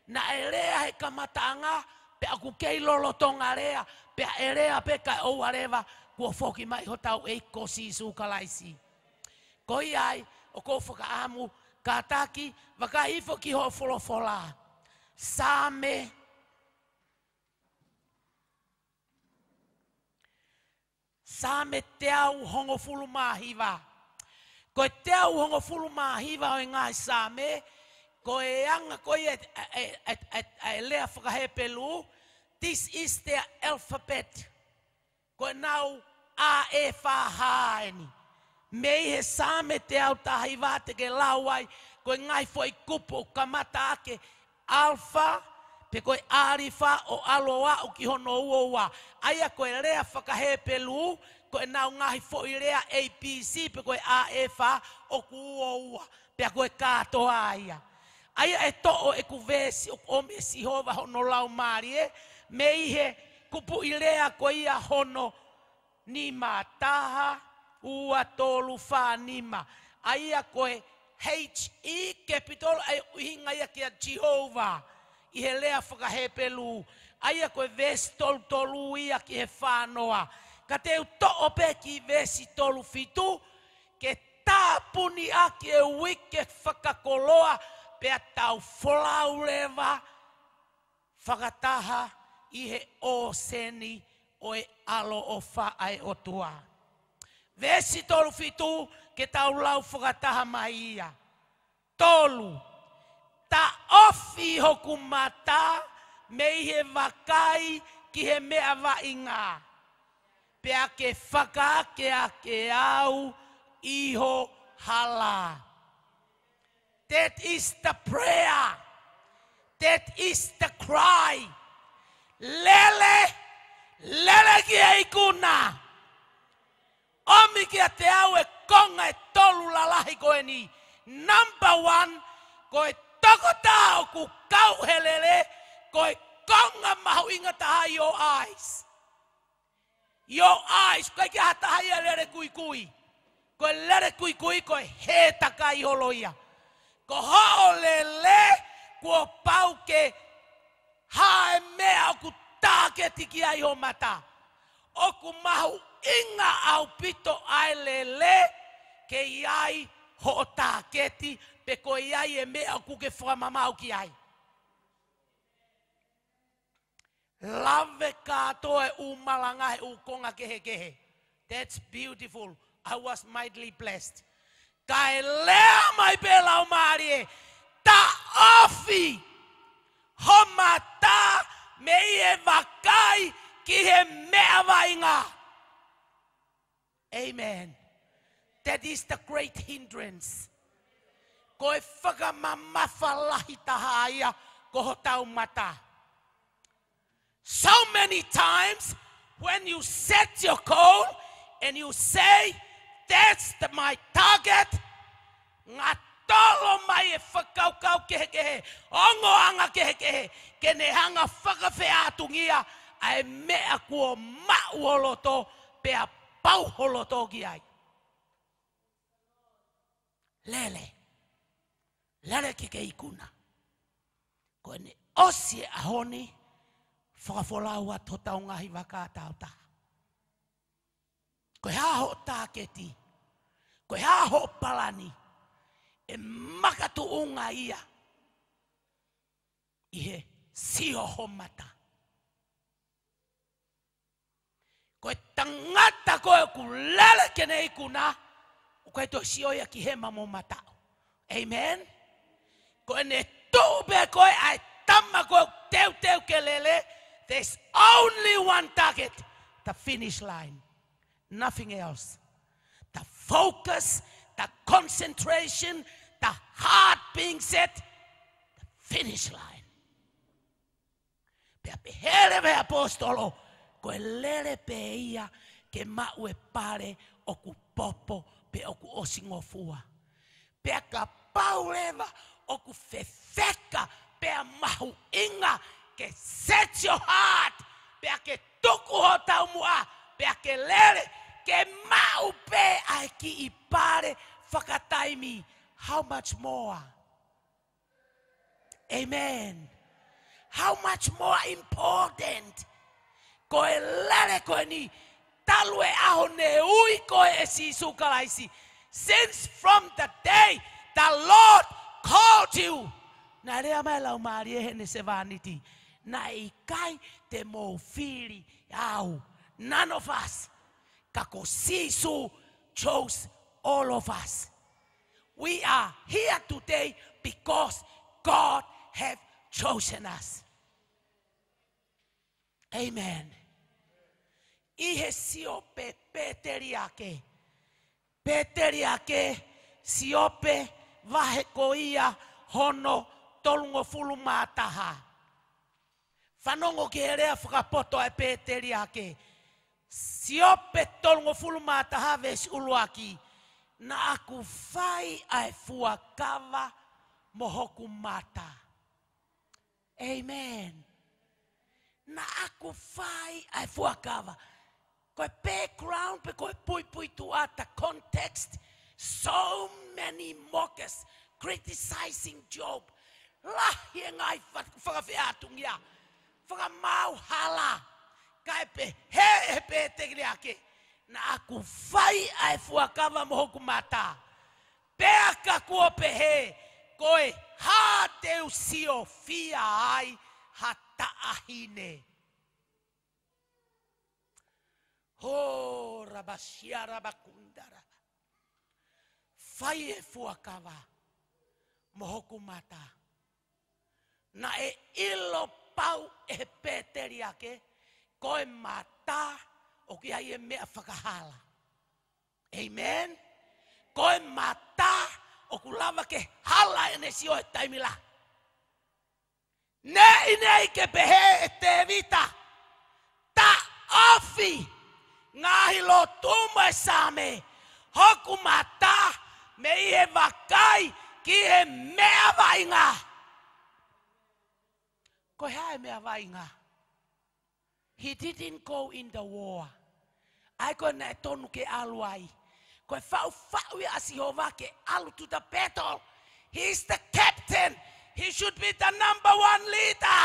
Naʻe lea he kamataʻanga, pea ʻoku kei lolotonga lea, pea ʻe lea pē kae ʻoua leva, kuo foki mai hotau ʻEiki ko Sīsū Kalaisi. Ko ia ai, ʻoku ou fakaʻamu, kātaki, vakai hifo ki hoʻo folofola. Saame, Saame teau hongofulu mā hiva. Ko e teau hongofulu mā hiva ʻo e ngaahi Saame, ko e anga ko ia ʻa e, ʻa e, ʻa e, ʻa e lea faka-Hepelū, this is their alphabet. Ko ʻenau A E F G eni. Mei he Saame teau taha hiva te ke lau ai, ko e ngaahi foʻi kupu ʻoku kamata ʻaki e ʻalfa, pe ko e ʻālifa ʻo ʻalu ʻo aʻu ki hono uoua. ʻA ia ko e lea faka-Hepelū, ko ʻenau ngaahi foʻi lea A B C, pe ko e A E F G ʻoku uoua. Pea ko e kātoa ia. ʻA ia ʻe toʻo ʻeku veesi ʻoku ʻomi ʻe Sihova hono Laumālie, mei he kupuʻi lea ko ia hono nima, taha, ua, tolu, fā, nima. ʻA ia ko e H E capital, ʻa ia ʻoku ʻuhinga ia kia Jehovah ʻi he lea faka-Hepelū. ʻA ia ko e veesi tolu tolu ia ki he fā noa. Ka te u toʻo pē ki veesi tolu fitu, ke tāpuni ʻaki e uike fakakoloa, pea tau folau leva fakataha ʻi he ʻōseni ʻo e ʻaloʻofa ʻa e ʻOtua. Veesi tolu fitu, ke tau lau fakataha mai ia. Tolu, taʻofi hoku mata mei he vakai ki he meʻa vaʻinga, pea ke fakaakeake au ʻi ho hala. That is the prayer. That is the cry. Lele, lele ki he ikuna. ʻOmi kiate au e konga ʻe tolu lalahi ko eni. Number one, ko e tokotaha ʻoku kau he lele, ko e konga mahuʻinga taha, your eyes. Your eyes, ʻoku ʻikai ke ʻi ai ha taha ia lele kuikui. Ko e lele kuikui, ko e hē takai holo ia. Ko hoʻo lele, kuo pau ke hā e meʻa ʻoku tāketi ki ai ho mata. ʻOku mahuʻinga ʻaupito ʻa e lele ke ʻi ai hoʻo tāketi, pe ko e ʻi ai e meʻa ʻoku ke fakamamaʻu ki ai. Lave kātoa e ʻū malanga he ʻū konga kehekehe. That's beautiful. I was mightily blessed. Kae lea mai pē Laumālie, taʻofi ho mata mei he vakai ki he meʻa vaʻinga. Amen. That is the great hindrance. Ko e fakamamafa lahi taha ia ko hotau mata. So many times when you set your goal and you say, "That's the, my target," ngatolo mai e fakakaukau kehekehe, ongoʻanga kehekehe, ke ne hanga fakafeʻātungia ʻa e meʻa kuo maʻu ho loto, pea pau ho loto ki ai. Lele. Lele ke ke ikuna. Ko ʻene ʻosi e ʻaho ni, fakafolau atu hotau ngaahi vaka taautaha. Ko e hā hoʻo tāketi? Ko e hā hoʻo palani? ʻE makatuʻunga ia ʻi he sio ho mata. Ko e tangata ko ē ʻoku lele ke ne ikuna, ʻoku ʻikai toe sio ia ki hema mo mataʻu. Amen. Ko ʻene tuʻu pē ko ē ʻa e tama ko ē ʻoku teuteu ke lele, there's only one target, the finish line. Nothing else. The focus, the concentration, the heart being set, the finish line. Pea pehē leva ʻe he ʻaposetolo, ko e lele pē ia ke maʻu e pale ʻoku popo pe ʻoku ʻosi ngofua. Pea kapau leva ʻoku fefeka pea mahuʻinga ke set your heart, pea ke tuku ho taumuʻa, pea ke lele, ke maʻu pē ʻa e kiʻi pale fakataimi. How much more? Amen. How much more important ko e lele ko eni, talu e ʻaho ne ui koe ʻe Sīsū Kalaisi. Since from the day the Lord called you. Naʻe lea mai e Laumālie heʻene sevāniti, naʻe ʻikai te mou fili au. None of us. Ka ko Sīsū chose all of us. We are here today because God have chosen us. Amen. ʻI he Siope Pēteliake. Pēteliake, Siope, vahe ko ia hono tolungofulu mā taha. Fanongo ki he lea fakapoto ʻa e Pēteliake. Siope tolungofulu mā taha veesi ʻuluaki. Naʻa ku fai ʻa e fuakava mo hoku mata. Amen. Naʻa ku fai ʻa e fuakava. Ko e background pe ko e puipuituʻa, the context, so many mockers criticizing Job. Lahi e ngaahi fa-, fakafeʻātungia, fakamaau hala. Kae pehē ʻe he Pēteliake, naʻa ku fai ʻa e fuakava mo hoku mata. Pea ka kuo pehē, ko e hā te u siofia ai ha taʻahine. Ho rabasiara bakundara. Fai e fuakava mo hoku mata. Naʻe ʻilo pau ʻe he Pēteliake, ko e mata ʻoku ʻi ai e meʻa fakahala. Amen. Ko e mata ʻoku lava ke hala ʻene sio he taimi lahi. Neʻineʻi ke pehē ʻe Tēvita, taʻofi, ngaahi lotu mo e Saame, hoku mata mei he vakai ki he meʻa vaʻinga. Ko e hā e meʻa vaʻinga? He didn't go in the war. ʻA ia ko e naʻe tonu ke ʻalu ai. Ko e faʻufaʻu ia ʻa Sihova ke ʻalu to the battle. He's the captain. He should be the number one leader.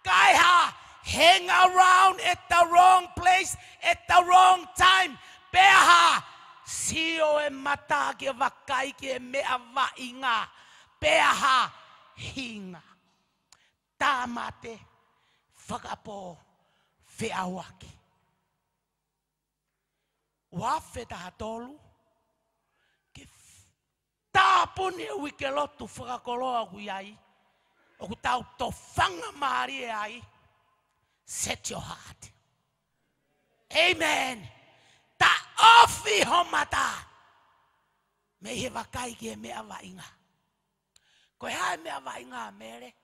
Kae hā, hang around at the wrong place at the wrong time. Pea hā, sio e mata ke vakai ki he meʻa vaʻinga. Pea hā, hinga. Tāmate, fakapō, feʻauaki. Ua afe taha tolu, ke f-, tāpuni e uike lotu fakakoloa ʻoku ʻi ai, ʻoku tau tofanga mālie ai, set your heart. Amen. Taʻofi ho mata mei he vakai ki he meʻa vaʻinga. Ko e hā e meʻa vaʻinga, Mele?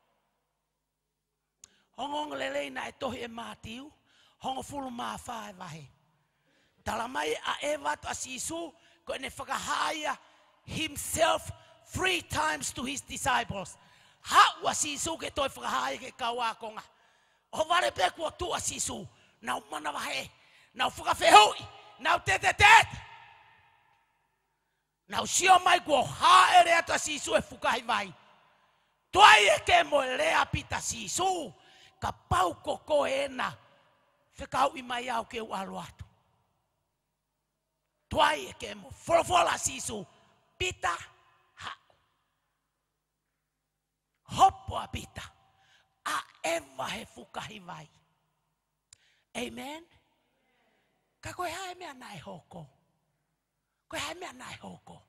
Ongoongolelei naʻe tohi ʻe Mātiu, hongofulu mā fā e vahe. Tala mai ʻa ʻEva atu ʻa Sīsū, ko ʻene fakahā ia himself three times to his disciples. Haʻu ʻa Sīsū ke toe fakahā ia ki he kau ākonga. ʻOhovale pē kuo tuʻu ʻa Sīsū, nau manavahē, nau fakafehuʻi, nau tetetete. Nau sio mai kuo hāʻele atu ʻa Sīsū he fukahi vai. Tuai ʻe kemo, lea ʻa Pita, Sīsū, kapau ko koe ena, fekauʻi mai au ke u ʻalu atu. Tuai ʻe kemo, folofola ʻa Sīsū, Pita, haʻu. Hopo ʻa Pita, ʻaʻeva he fukahi vai. Amen. Ka ko e hā e meʻa naʻe hoko? Ko e hā e meʻa naʻe hoko?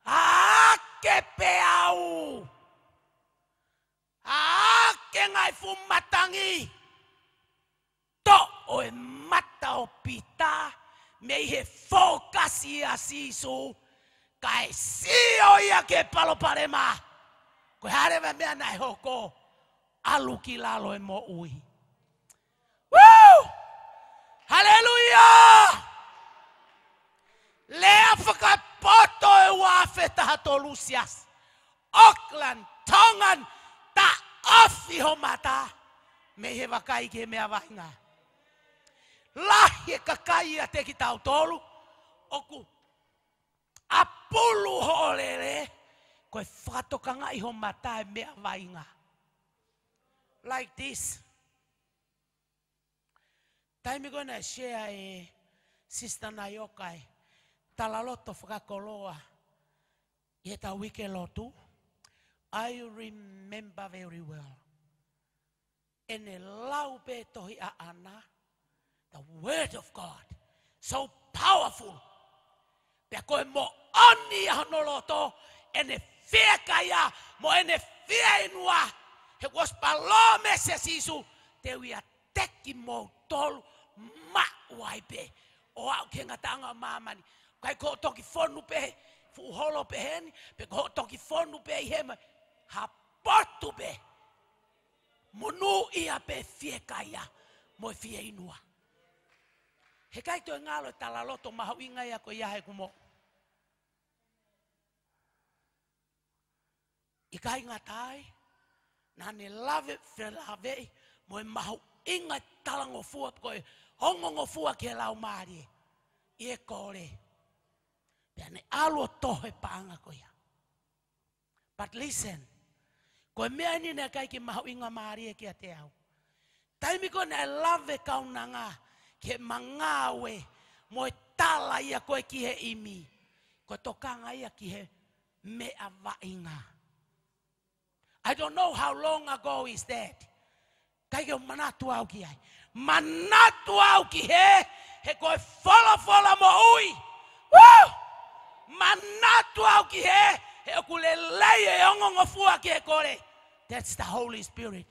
Ake pē au. Ake ngaahi fuʻu matangi. Toʻo e mata ʻo Pita mei he fokasi ʻa Sīsū, kae sio ia ki he palopalema. Ko e hā leva e meʻa naʻe hoko? ʻAlu ki lalo e moʻui. Woo! Haleluia! Lea fakapoto ʻe ua afe taha tolu, siasi. Auckland, Tongan, taʻofi ho mata mei he vakai ki he meʻa vaʻinga. Lahi e kakai ʻiate kitautolu ʻoku ʻapulu hoʻo lele, ko e fakatokangaʻi ho mata e meʻa vaʻinga. Like this. Taimi ko ē naʻe share ʻe Sister Naioka e talaloto fakakoloa ʻi heʻetau uike lotu, I remember very well. ʻEne lau pē tohi ʻaʻana, the word of God, so powerful. Pea ko e moʻoni ʻa hono loto, ʻene fiekaia, mo ʻene fieinua. He kuo ʻosi palōmesi ʻa Sīsū, te u ʻiate kimoutolu maʻu ai pē. ʻO aʻu ki he ngataʻanga ʻo māmani. ʻIkai ko hoʻo toki fonu pē, fuʻu holo pē heni, pe ko hoʻo toki fonu pē ʻi heni, ha potu pē. Monūʻia pē fiekaia, mo e fieinua. Heʻikai toe ngalo e talaloto mahuʻinga ia ko ia heʻeku moʻui. ʻIkai ngata ai, naʻa ne lave, felāveʻi, mo e mahuʻinga e talangofua, ko e ongongofua ki he laumālie, ʻi he kole. Pea ne ʻalu ʻo toho e paʻanga ko ia. But listen, ko e meʻa eni naʻe ʻikai ke mahuʻinga mālie kiate au. Taimi ko ē naʻe lave kaunanga ki heʻema ngāue, mo e tala ia ko ē ki he ʻimi, ko e tokanga ia ki he meʻa vaʻinga. I don't know how long ago is that. ʻIkai ke u manatu au ki ai. Manatu au ki hē, he ko e folofola moʻui. Woo! Manatu au ki hē, he ʻoku lelei e ongongofua ki he kole. That's the Holy Spirit.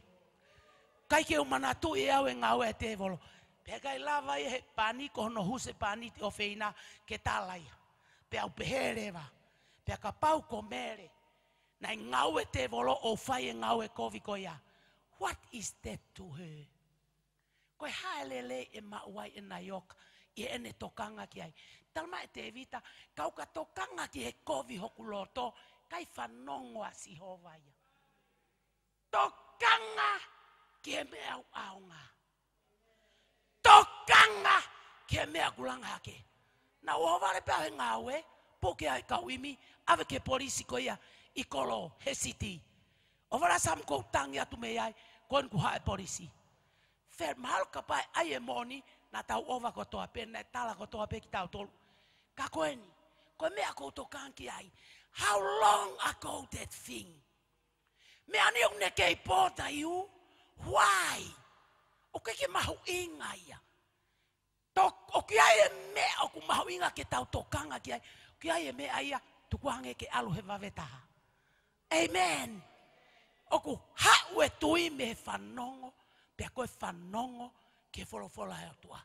ʻIkai ke u manatuʻi ʻe au e ngāue ʻa e tēvolo. Pea ʻikai lava ia he pani ko hono husepāniti ʻofeina ke tala ia. Pea u pehē leva. Pea kapau ko Mele naʻe ngāue tēvolo ʻo fai e ngāue kovi ko ia. What is that to her? Ko e hā e lelei ʻe maʻu ai ʻe Naioka, ʻi heʻene tokanga ki ai. Talamai ʻe Tēvita, kau ka tokanga ki he kovi hoku loto, ʻikai fanongo ʻa Sihova ia. Tokanga ki he meʻa ʻoku ʻaonga. Tokanga ki he meʻa ʻoku langa hake. Naʻa ku ʻohovale pē au he ngāue, puke ai kau ʻimi, ʻave ki he polisi ko ia ʻi Kolo, he siti. ʻOhovale ʻa Sam kou tangi atu mei ai, ko eni kuo haʻu e polisi. Fēfē mahalo kapau ʻe ʻai e moʻoni, naʻa tau ʻova kotoa pē, naʻe tala kotoa pē kitautolu. Ka ko eni, ko e meʻa kou tokanga ki ai. How long ago that thing? Meʻa ni ʻoku ne kei pōta iu. Why? ʻOku ʻikai ke mahuʻinga ia. Tok-, ʻoku ʻi ai e meʻa ʻoku mahuʻinga ke tau tokanga ki ai. ʻOku ʻi ai e meʻa ia, tukuange ke ʻalu he vave taha. Amen. ʻOku haʻu e tui mei he fanongo, pea ko e fanongo ki he folofola ʻa e ʻOtua.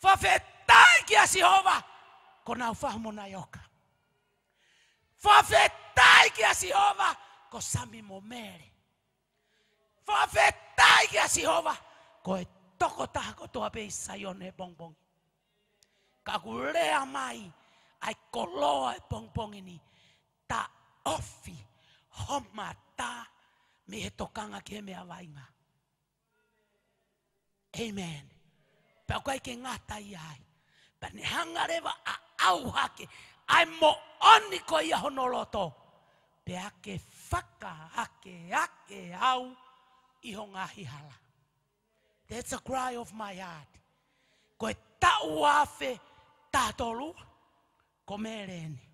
Fakafetaʻi kia Sihova, ko Naofa mo Naioka. Fakafetaʻi kia Sihova, ko Sami mo Mele. Fakafetaʻi kia Sihova, ko e tokotaha kotoa pē ʻi Saione he pongipongi. Ka ʻoku lea mai ʻa e koloa he pongipongi ni, taʻofi ho mata mei he tokanga ki he meʻa vaʻinga. Amen. Pea ʻoku ʻikai ke ngata ia ai. Pea ne hanga leva ʻo ʻauhake ʻa e moʻoni ko ia hono loto. Pea ke fakaakeake au ʻi ho ngaahi hala. That's a cry of my heart. Ko e taʻu ua afe taha tolu, ko Mele eni.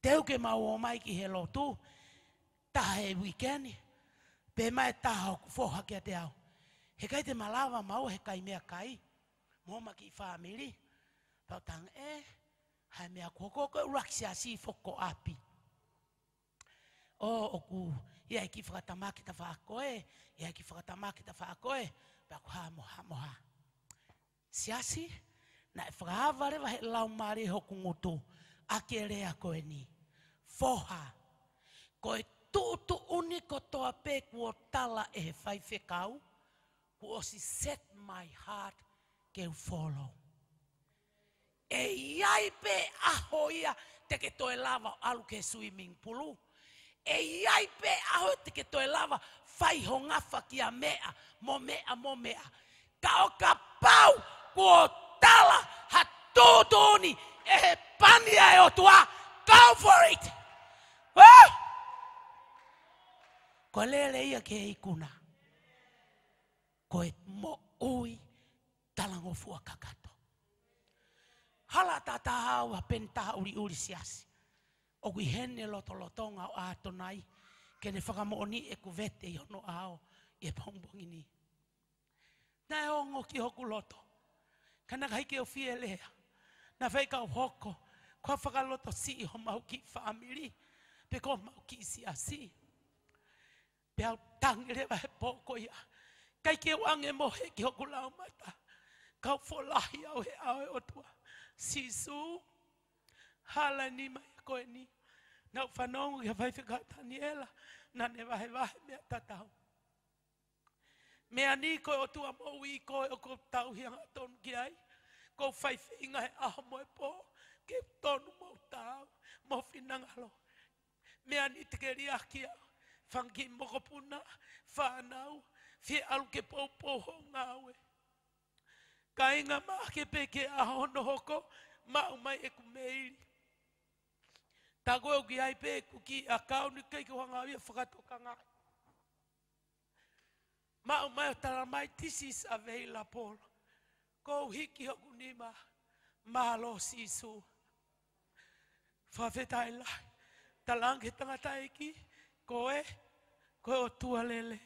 Teu ke mau ō mai ki he lotu, taha he weekend, pehē mai ʻe taha hoku foha kiate au, heʻikai te ma lava maua he kai meʻakai, mo homa kiʻi fāmili. Pea u talaange, ʻe, hā e meʻa kuo hoko, ko e ʻuluaki siasi foki ko ʻapi. ʻO, ʻoku ʻi ai e kiʻi fakatamaki tafaʻaki ko ē, ʻi ai e kiʻi fakatamaki tafaʻaki ko ē, pea ʻoku hā mo hā mo hā. Siasi, naʻe fakaava leva he laumālie hoku ngutu ʻaki e lea ko eni. Foha, ko e tuʻutuʻuni kotoa pē kuo tala ʻe he faifekau, kuo ʻosi set my heart ke u follow. ʻE ʻi ai pē ʻaho ia te ke toe lava ʻo ʻalu ki he swimming pool. ʻE ʻi ai pē ʻaho te ke toe lava fai ho ngafa kia meʻa, mo meʻa, mo meʻa. Ka ʻo kapau kuo tala ha tuʻutuʻuni ʻe he pani ʻa e ʻOtua, go for it. Woo! Ko e lele ia ki he ikuna. Ko e moʻui talangofua kakato. Hala tatau ha peni taha ʻuliʻuli siasi. ʻOku ʻi heni e lotolotonga ʻo ʻAtonai, ke ne fakamoʻoniʻi ʻeku vete ʻi hono ʻao ʻi he pongipongi ni. Naʻe ongo ki hoku loto. Ka naʻe ʻikai ke u fie lea. Naʻe fai kau hoko, ko e fakalotosiʻi homau kiʻi fāmili, pe ko homau kiʻi siasi. Pea u tangi leva he pō ko ia. ʻIkai ke u ʻange mohe ki hoku laumata. Kau folahi au he ʻao ʻo e ʻOtua. Sīsū, hala nima ia ko eni. Naʻa ku fanongo ki he faifekau Taniela. Naʻa ne vahevahe meʻa tatau. Meʻa ni ko e ʻOtua moʻui ko ē ʻoku ou tauhi angatonu ki ai. ʻOku ou fai feinga he ʻaho mo e pō. Ke tonu mo taau. Mo finangalo. Meʻa ni te ke liʻaki au, fanga kiʻi mokopuna, fānau, fie ʻalu ke poupou hoʻo ngāue. Kāinga, maʻake pē ki he ʻaho hono hoko, maʻu mai ʻeku meili. Tā ko ē ʻoku ʻi ai pē ʻeku kiʻi ʻakauni, ʻikai ke u hanga ʻo fakatokangaʻi. Maʻu mai ʻo tala mai, this is available. ʻOku ou hiki hoku nima, mālō Sīsū. Fakafetaʻi lahi. Talaange ki he tangataʻeiki, ko e, ko e ʻOtua lelei.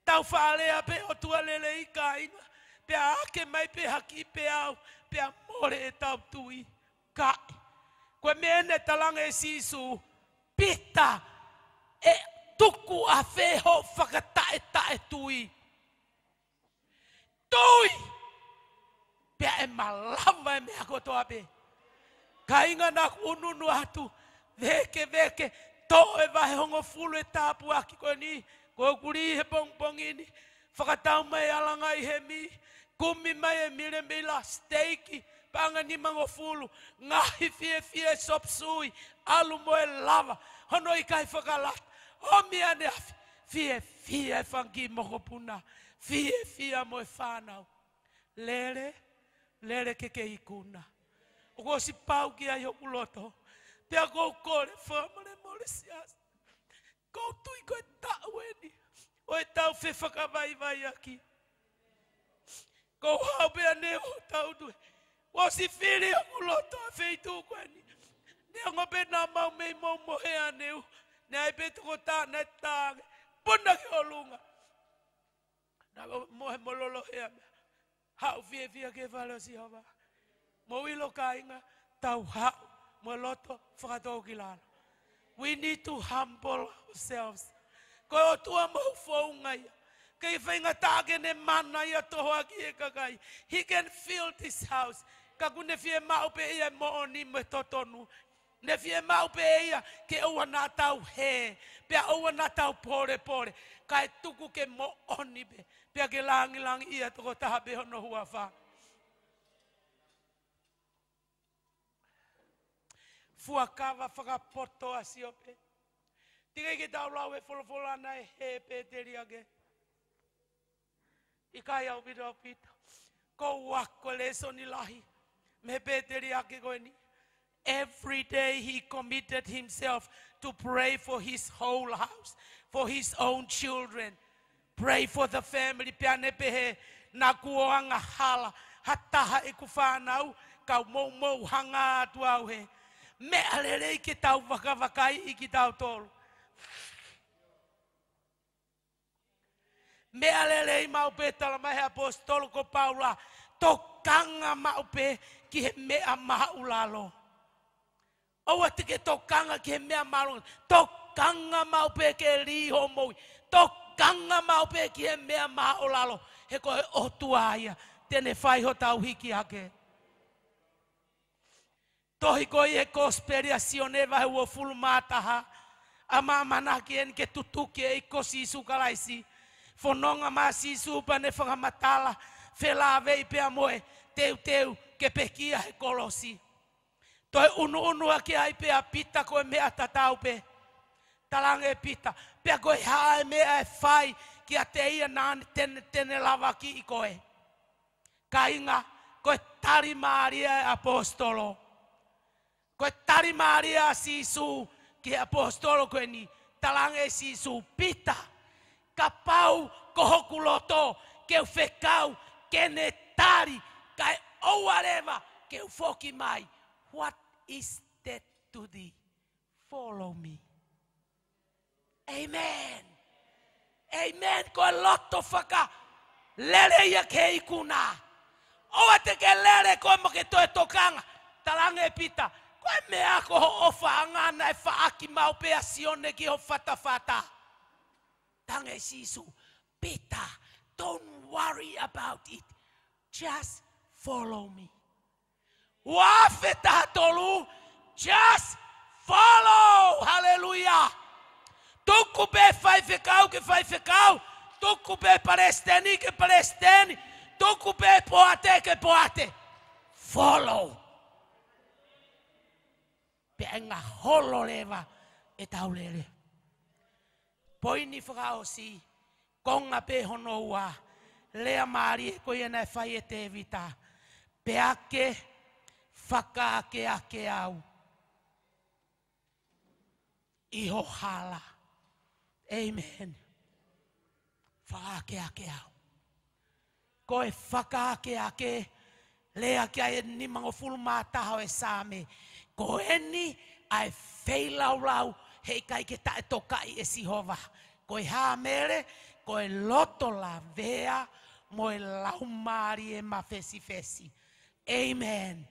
Tau faʻa lea pē ʻOtua lelei kāinga, pea ake mai pē ha kiʻi peau, pea mole ʻetau tui. Kae, ko e meʻa naʻe talaange ʻe Sīsū, Pita, ʻe tuku ʻafē hoʻo fakataʻetaʻetui? Tui! Pea ʻe malava e meʻa kotoa pē. Kāinga, naʻa ku ʻunuʻunu atu, vekeveke, toʻo e vahe hongofulu e tāpuaki ko eni, ko ʻeku lī he pongipongi ni, fakatau mai e alangaʻi hemi, kumi mai e milemila, siteiki, paʻanga nimangofulu, ngaahi fiefia, e chop suey, ʻalu mo e lava, hono ʻikai fakalata, ʻomi ʻaneafi, fiefia e fanga kiʻi mokopuna, fiefia mo e fānau. Lele, lele ke ke ikuna. ʻOku ʻosi pau ki ai hoku loto. Pea ʻoku ou kole fakamolemole siasi. ʻOku ou tui ko e taʻu eni ʻo ʻetau fefakavaivaiʻaki. ʻOku ou haʻu pē ʻanenai ʻo tau tui. ʻOsi fili hoku loto he feituʻu ko eni. Neongo pē naʻa mau mei mou mohe ʻanenai. Naʻe ʻi ai pē tokotaha naʻe tangi. Puna ki ʻolunga. Naʻa mo-, mohe mo lolo he ame. Haʻu fiefia ki he fale ʻo Sihova. Mou ʻilo kāinga, tau haʻu mo e loto fakatōkilalo. We need to humble ourselves. Ko e ʻOtua mou founga ia. Kei faingataʻa ke ne mana ia tohoakiʻi e kakai. He can fill this house. Ka ʻoku ne fiemaʻu pē ia e moʻoni mo e totonu. Ne fiemaʻu pē ia ke ʻoua naʻa tau hē, pea ʻoua naʻa tau polepole, kae tuku ke moʻoni pē, pea ke langilangiʻia tokotaha pē hono huafa. Fuakava fakapoto ʻa Siope. Teʻeki ke tau lau e folofola naʻe hē Pēteliake. ʻIkai, ʻaupito, ʻaupito. Ko e ako lēsoni lahi mei he Pēteliake ko eni. Every day he committed himself to pray for his whole house, for his own children. Pray for the family. Pea ne pehē, naʻa ku ō angahala, ha taha ʻeku fānau, kau moumou hanga atu au hē. Meʻa lelei ke tau vakavakaiʻi kitautolu. Meʻa lelei maʻu pē, tala mai he ʻaposetolo ko Paula, tokanga maʻu pē ki he meʻa māʻulalo. ʻOua te ke tokanga ki he meʻa māʻolunga. Tokanga maʻu pē ke lī hoʻo moʻui. Tokanga maʻu pē ki he meʻa māʻulalo. He ko e ʻOtua ia te ne fai hotau hiki hake. Tohi ko ia he Kosipeli ʻa Sione vahe uofulu mā taha, ʻa e ʻamanaki eni ke tutuki e ʻEiki ko Sīsū Kalaisi. Fononga mai ʻa Sīsū pea ne fakamatala, felāveʻi pea mo e teuteu ke pekia he kolosi. Toe ʻunuʻunu hake ai pē ʻa Pita, ko e meʻa tatau pē. Talaange ʻe Pita, pea ko e hā e meʻa ʻe fai kiate ia naʻa ne, te ne, te ne lavakiʻi koe? Kāinga, ko e tali mālie ʻa e ʻaposetolo. Ko e tali mālie ʻa Sīsū ki he ʻaposetolo ko eni, talaange ʻe Sīsū, Pita, kapau ko hoku loto ke u fekau ke ne tali, kae ʻoua leva ke u foki mai. What is that to thee? Follow me. Amen. Amen. Ko e loto fakalele ia ke ikuna. ʻOua te ke lele koe mo ke toe tokanga. Talaange ʻe Pita, ko e meʻa ko hoʻo ʻofaʻanga naʻe faʻaki maʻu pē ʻa Sione ki ho fatafata. Talaange ʻe Sīsū, Peter, don't worry about it. Just follow me. Ua afe taha tolu, just follow. Haleluia. Tuku pē faifekau ke faifekau. Tuku pē palesiteni ke palesiteni. Tuku pē poate ke poate. Follow. Pea ʻe ngaholo leva ʻetau lele. Poini fakaʻosi, konga pē hono ua, lea mālie ko ia naʻe fai ʻe Tēvita, pea ke fakaakeake au ʻi ho hala. ʻĒmeni. Fakaakeake au. Ko e fakaakeake, lea ki ai e nimangofulu mā taha ʻo e Saame. Ko eni ʻa e feilaulau heʻikai ke taʻetokaʻi ʻe Sihova. Ko e hā Mele, ko e loto lavea mo e laumālie mafesifesi. ʻĒmeni.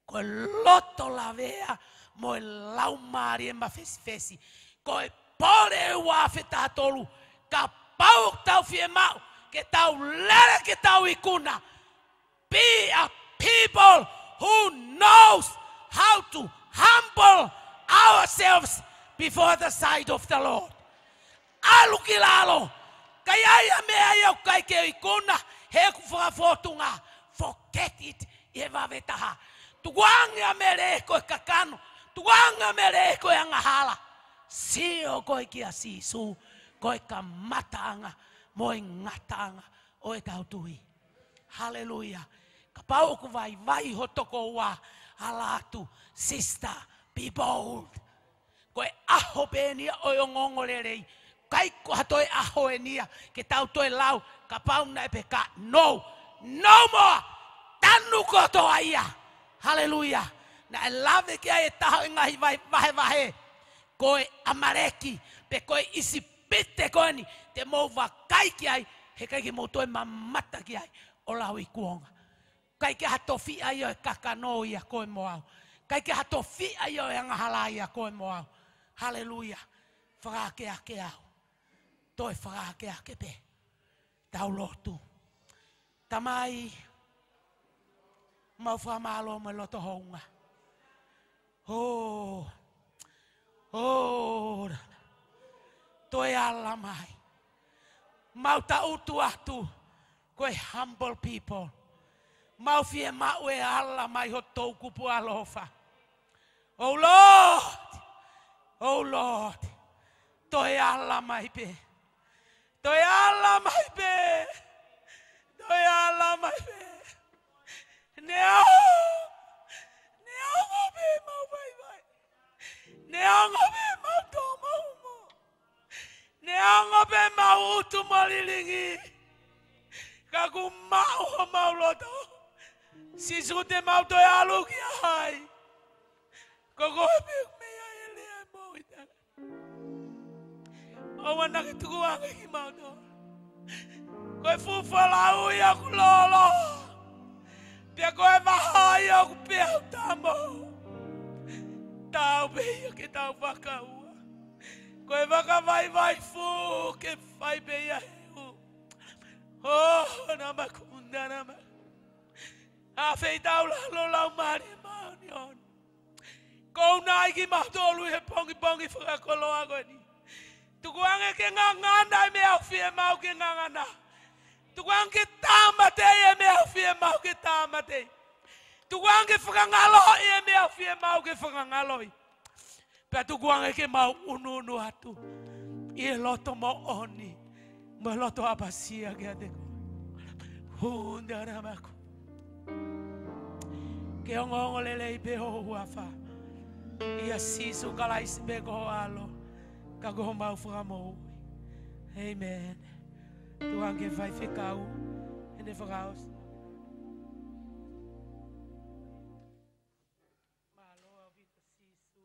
Ko e loto lavea mo e laumālie mafesifesi. Ko e pole ʻe ua afe taha tolu, kapau ʻoku tau fiemaʻu ke tau lele ke tau ikuna. Be a people who knows how to humble ourselves before the sight of the Lord. ʻAlu ki lalo. Ka ʻi ai ha meʻa ia ʻoku ʻikai ke ikuna, he ʻoku fakafōtunga. Forget it. ʻI he vave taha. Tukuange ʻa Mele ko e kakano. Tukuange ʻa Mele ko e angahala. Sio koe kia Sīsū. Ko e kamataʻanga mo e ngataʻanga ʻo ʻetau tui. Haleluia. Kapau ʻoku vaivai ho tokoua, ala atu, sister, be bold. Ko e ʻaho pē eni ia ʻo e ongoongolelei. ʻIkai ko ha toe ʻaho eni ia ke tau toe lau, kapau naʻe peka. No. No more. Tanu kotoa ia. Haleluia. Naʻe lave ki ai e taha ʻo e ngaahi vai-, vahevahe. Ko e ʻAmaleki, pe ko e ʻIsipite ko eni, te mou vakai ki ai, heʻikai ke mou toe mamata ki ai ʻo lauikuonga. ʻIkai ke ha tofiʻa ia ʻo e kakano ia koe mo au. ʻIkai ke ha tofiʻa ia ʻo e angahala ia koe mo au. Haleluia. Fakaakeake au. Toe fakaakeake pē. Tau lotu. Tamai, mau fakamālō mo e loto hounga. ʻŌ. ʻŌ. Toe ala mai. Mau tangutu atu. Ko e humble people. Mau fiemaʻu e ala mai ho toʻukupu ʻaloʻofa. Oh Lord. Oh Lord. Toe ala mai pē. Toe ala mai pē. Toe ala mai pē. Neongo. Neongo pē mau vaivai. Neongo pē mau tō mau mo. Neongo pē mau utu mo lilingi. Ka kuo maʻu homau loto. Sīsū, te mau toe ʻalu kia hai? Ko koe pē ʻoku meʻa ʻe lea mo ita. ʻOua naʻa ke tukuange kimautolu. Ko e fuʻu folau ia ʻoku lolo. Pea ko e vaha ia ʻoku peau tamo. Tau pē ia ke tau vakaua. Ko e vakavaivai fuʻu ke fai pē ia he u. ʻŌ, naʻa maku, naʻa maku. ʻA fei tau la lo lau mari maoni on. Ko unai kimautolu he pongipongi fakakoloa ko eni. Tukuange ke ngangana e meʻa ʻoku fiemaʻu ke ngangana. Tukuange ke tāmateʻi e meʻa ʻoku fiemaʻu ke tāmateʻi. Tukuange ke fakangaloʻi e meʻa ʻoku fiemaʻu ke fakangaloʻi. Pea tukuange ke mau ʻunuʻunu atu ʻi he loto moʻoni mo e loto ʻapasia kiate koe. Hū, naʻa maku. Ke ongoongolelei pē ho huafa. ʻIa Sīsū Kalaisi pē ko ho ʻAlo, ka ko homau Fakamoʻui. ʻĒmeni. Tukuange ke faifekau ʻene fakaʻosi. Mālō ʻaupito Sīsū.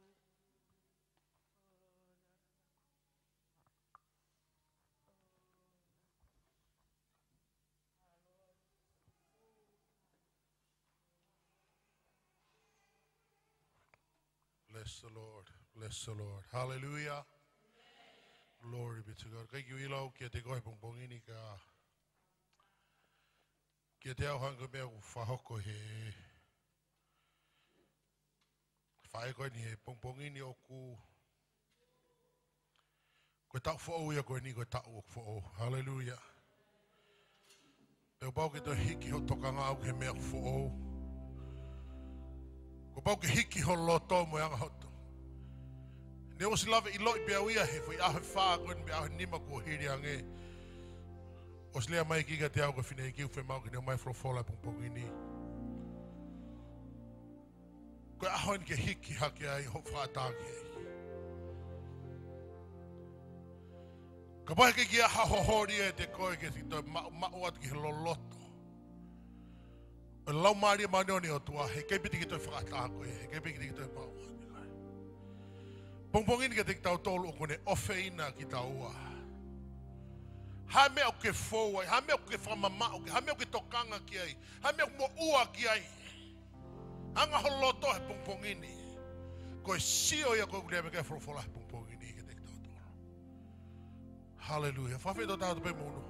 Bless the Lord. Bless the Lord. Hallelujah. Glory be to God. Thank you, ʻIlo, kiate koe he pongipongi ni ka. Kiate au hangē ko e meʻa ʻoku fakahoko he faʻē ko eni he pongipongi ni ʻoku, ko e taʻu foʻou ia ko eni, ko e taʻu ʻoku foʻou. Haleluia. Pea kuo pau ke toe hiki ho tokanga ʻau ki he meʻa ʻoku foʻou. Kuo pau ke hiki ho loto mo e anga hoto. Ne ʻosi lava ʻiloʻi pē au ia he foʻi ʻaho ʻe fā ko eni, pea ʻaho ʻe nima kuo hili ange. ʻOsi lea mai ki kiate au ko e fineʻeiki ʻoku fiemaʻu ke ne ʻomai folofola he pongipongi ni. Ko e ʻaho eni ke hiki hake ai hoʻo fakatātā ki he ʻEiki. Kapau he ʻikai ke ʻi ai ha holi ʻiate koe ke toe maʻu, maʻu atu ki he loloto ʻo e Laumālie Māʻoniʻoni ʻo e ʻOtua, he ʻikai pē te ke toe fakatātā koe, he ʻikai pē te ke toe maʻu atu koe. Pongipongi ni kiate kitautolu ʻoku ne ʻofeina kitaua. Ha meʻa ʻoku ke fou ai, ha meʻa ʻoku ke fakamamaʻu ki ai, ha meʻa ʻoku ke tokanga ki ai, ha meʻa ʻoku moʻua ki ai. Anga ho loto he pongipongi ni. Ko e sio ia ko ē ʻoku lea mai ki ai e folofola he pongipongi ni kiate kitautolu. Haleluia. Fakafeʻao, tau tautapa pē mo ʻunu.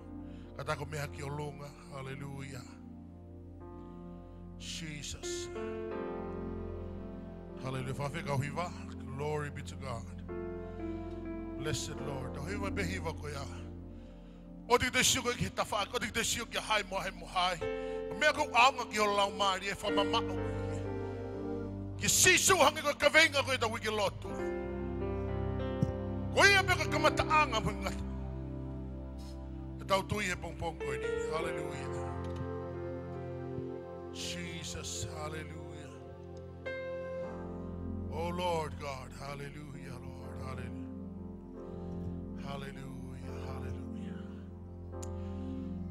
Ka tau ō mai ki ʻolunga. Haleluia. Jesus. Haleluia. Fakafeʻao kau hiva. Glory be to God. Blessed Lord. Tau hiva pē hiva ko ia. ʻOua te ke toe sio koe ki he tafaʻaki, ʻoua te ke toe sio ki ha hai mo ha hai mo ha hai. Ko e meʻa ʻoku ʻaonga ki ho laumālie, fakamamaʻu kia Sīsū hangē ko e kaveinga ko ē ʻetau uike lotu. Ko ia pē ko e kamataʻanga mo e ngataʻanga ʻetau tui he pongipongi ko eni. Haleluia. Jesus, haleluia. Oh Lord God, haleluia, Lord, haleluia. Haleluia, haleluia.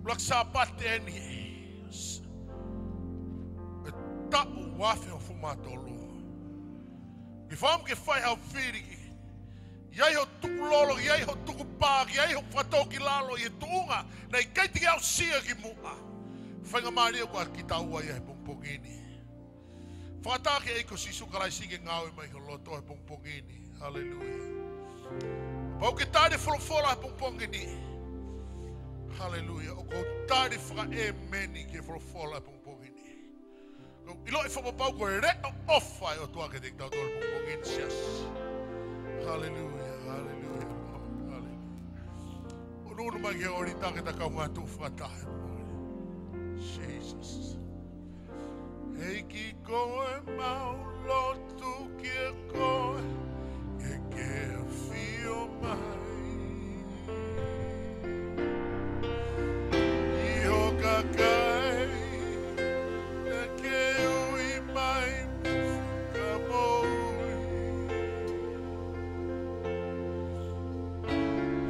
ʻUluaki Sāpate eni ʻo e taʻu ua afe hongofulu mā tolu. Ke fai mo ke fai hao fili ki ai, ʻi ai hoʻo tukulolo, ʻi ai hoʻo tukupā, ʻi ai hoʻo fakatōkilalo ʻi he tuʻunga naʻe ʻikai te ke aʻusia kimuʻa. Faingamālie ʻoku ʻiate kitaua ia he pongipongi ni. Fakatātā ki he ʻEiki ko Sīsū Kalaisi ke ngāue mai ho loto he pongipongi ni. Haleluia. Pau ke tali e folofola he pongipongi ni. Haleluia. ʻOku ou tali fakaʻēmeni ki he folofola he pongipongi ni. ʻOku ou ʻiloʻi fakapapau ko e leʻo ʻofa ʻa e ʻOtua kiate kitautolu he pongipongi ni, siasi. Haleluia, haleluia, haleluia. ʻUnuʻunu mai ki he ʻōlita ke tau kaungā tuʻu fakataha he pongipongi ni. Jesus. ʻEiki, ko ʻemau lotu kia koe, ke ke ʻafio mai ʻi ho kakai, naʻa ke ui mai mo fakamoʻui.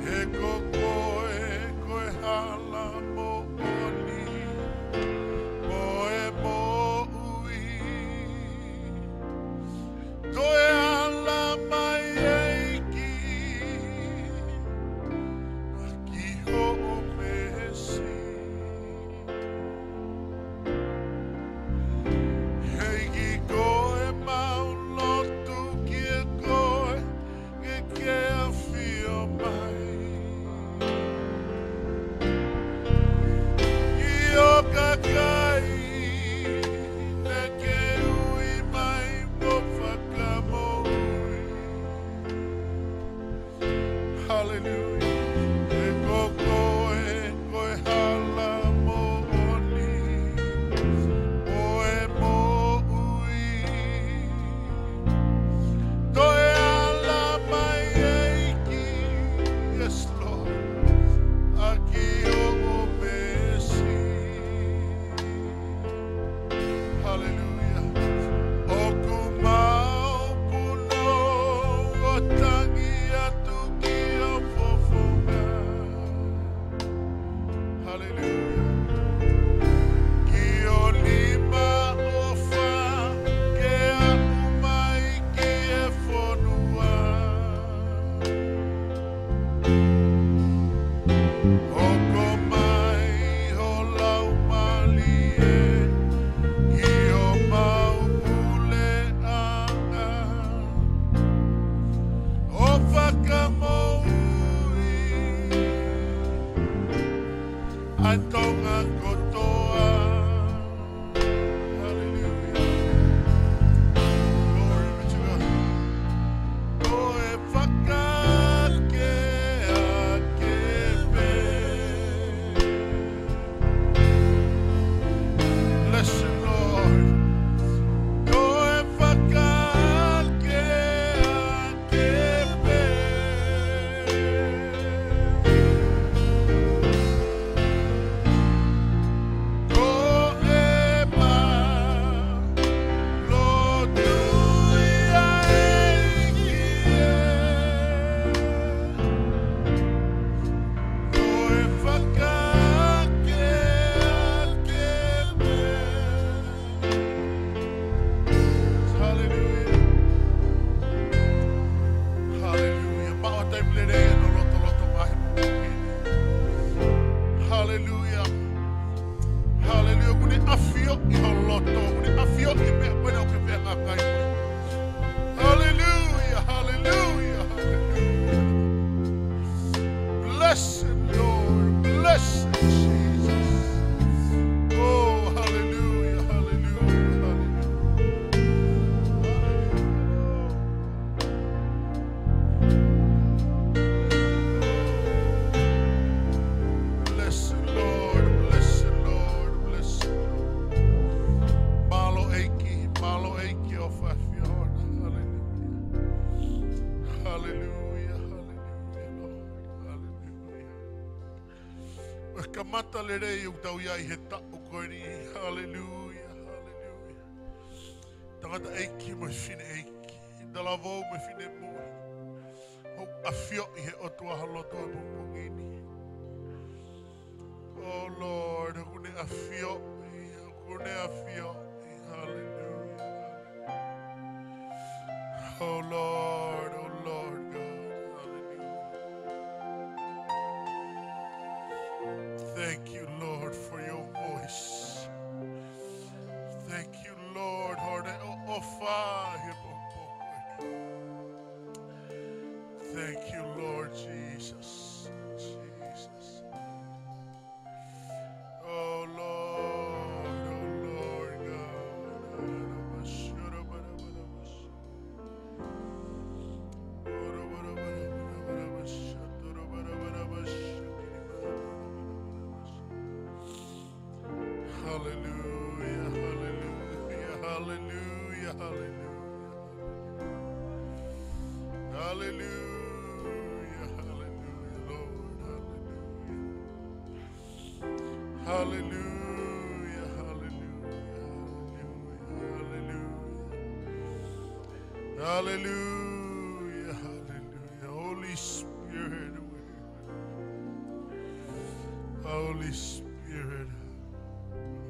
He ko koe ko e hala moʻoni mo e moʻui. Toe ala mai, ʻEiki, ʻaki hoʻo meesi. ʻEiki, ko ʻemau lotu kia koe, ke ke ʻafio mai ʻi ho kakai, naʻa ke ui mai mo fakamoʻui. Haleluia. He ko koe ko e hala moʻoni mo e moʻui. Toe ala mai, ʻEiki, yes, Lord, ʻaki hoʻo meesi. Haleluia. ʻOku mau punou ʻo tangi atu ki ho fofonga. Fakamoʻui ʻa Tonga kotoa. Hallelujah. Glory be to God. Ko e fakakeake pē. Bless the Lord. Ko e fakakeake pē. Ko e mālohi ʻa e ʻEiki ē. Ko e fakakeake pē. Hallelujah. Hallelujah. Maʻu ha taimi lelei ʻo lotoloto mai he pongipongi ni. Hallelujah. Hallelujah. Kuo ne ʻafioʻi ho loto. Kuo ne ʻafioʻi e meʻa ko ena ʻoku ke fehangahangai mo ia. Hallelujah, hallelujah, hallelujah. Blessed Lord, blessed Jesus. Oh, hallelujah, hallelujah, hallelujah. Bless the Lord, bless the Lord, bless the Lord. Mālō ʻEiki, mālō ʻEiki ʻo fafio. Hallelujah. Hallelujah, hallelujah, Lord. Hallelujah. ʻOku kamata lelei ʻoku tau ʻi ai he taʻu ko eni. Hallelujah, hallelujah. Tangataʻeiki mo e fineʻeiki, talavou mo e finemui, ʻoku ʻafioʻi he ʻOtua ho loto he pongipongi ni. Oh Lord, ʻoku ne ʻafioʻi, ʻoku ne ʻafioʻi. Hallelujah. Oh Lord, oh Lord God, hallelujah. Thank you, Lord, for your voice. Thank you, Lord, ʻoku ne ʻofa he pongipongi. Thank you, Lord Jesus. Jesus. Oh Lord, oh Lord God. Hallelujah, hallelujah, hallelujah, hallelujah. Hallelujah, hallelujah, Lord, hallelujah. Hallelujah, hallelujah, hallelujah, hallelujah. Hallelujah, hallelujah. Holy Spirit, we're here. Holy Spirit,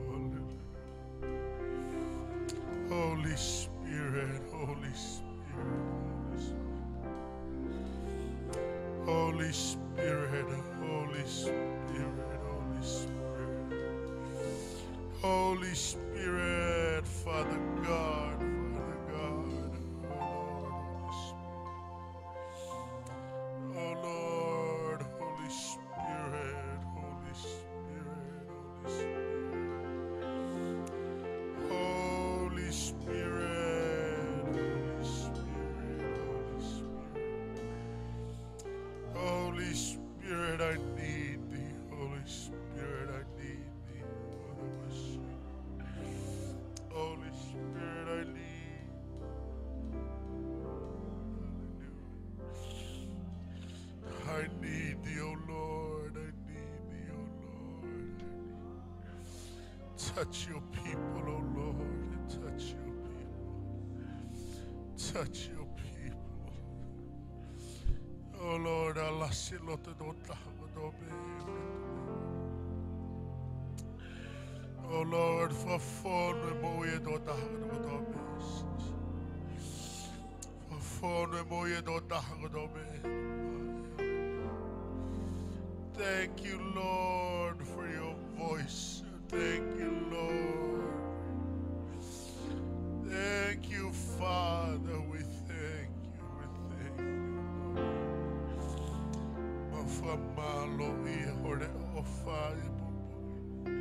hallelujah. Holy Spirit, Holy Spirit, Holy Spirit. Holy Spirit, Holy Spirit, Holy Spirit. Holy Spirit, Father God, Father God. Oh Lord, Holy Spirit. Oh Lord, Holy Spirit, Holy Spirit, Holy Spirit. Holy Spirit, Holy Spirit, Holy Spirit. Holy Spirit, I need thee. Holy Spirit, I need thee. Holy Spirit, I need. I need thee, oh Lord. I need thee, oh Lord. Touch your people, oh Lord. Touch your people. Touch your people. Oh Lord, alasi loto ʻo e tokotaha kotoa pē. Oh Lord, fakafonu e moʻui ʻo e tokotaha kotoa pē. Fakafonu e moʻui ʻo e tokotaha kotoa pē. Thank you, Lord, for your voice. Thank you, Lord. Thank you, Father. We thank you. We thank you, Lord. Fakamālō ʻi hoʻo leʻo ʻofa ʻi he pongipongi ni.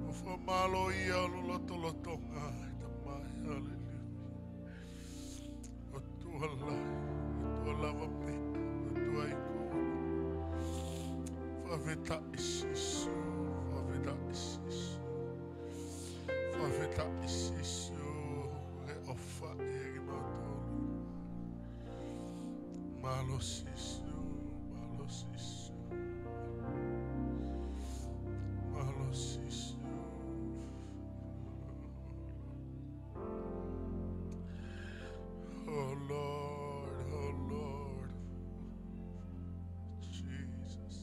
ʻOku fakamālō ʻi hoʻo lotolotonga, ʻe Tamai, haleluia. ʻOtua lahi, ʻOtua lavameʻa, ʻOtua ikuʻanga. Fakafetaʻi Sīsū, fakafetaʻi Sīsū. Fakafetaʻi Sīsū, ʻoku ke ʻofa ʻiate kimautolu. Mālō Sīsū, mālō Sīsū. Mālō Sīsū. Oh Lord, oh Lord. Jesus.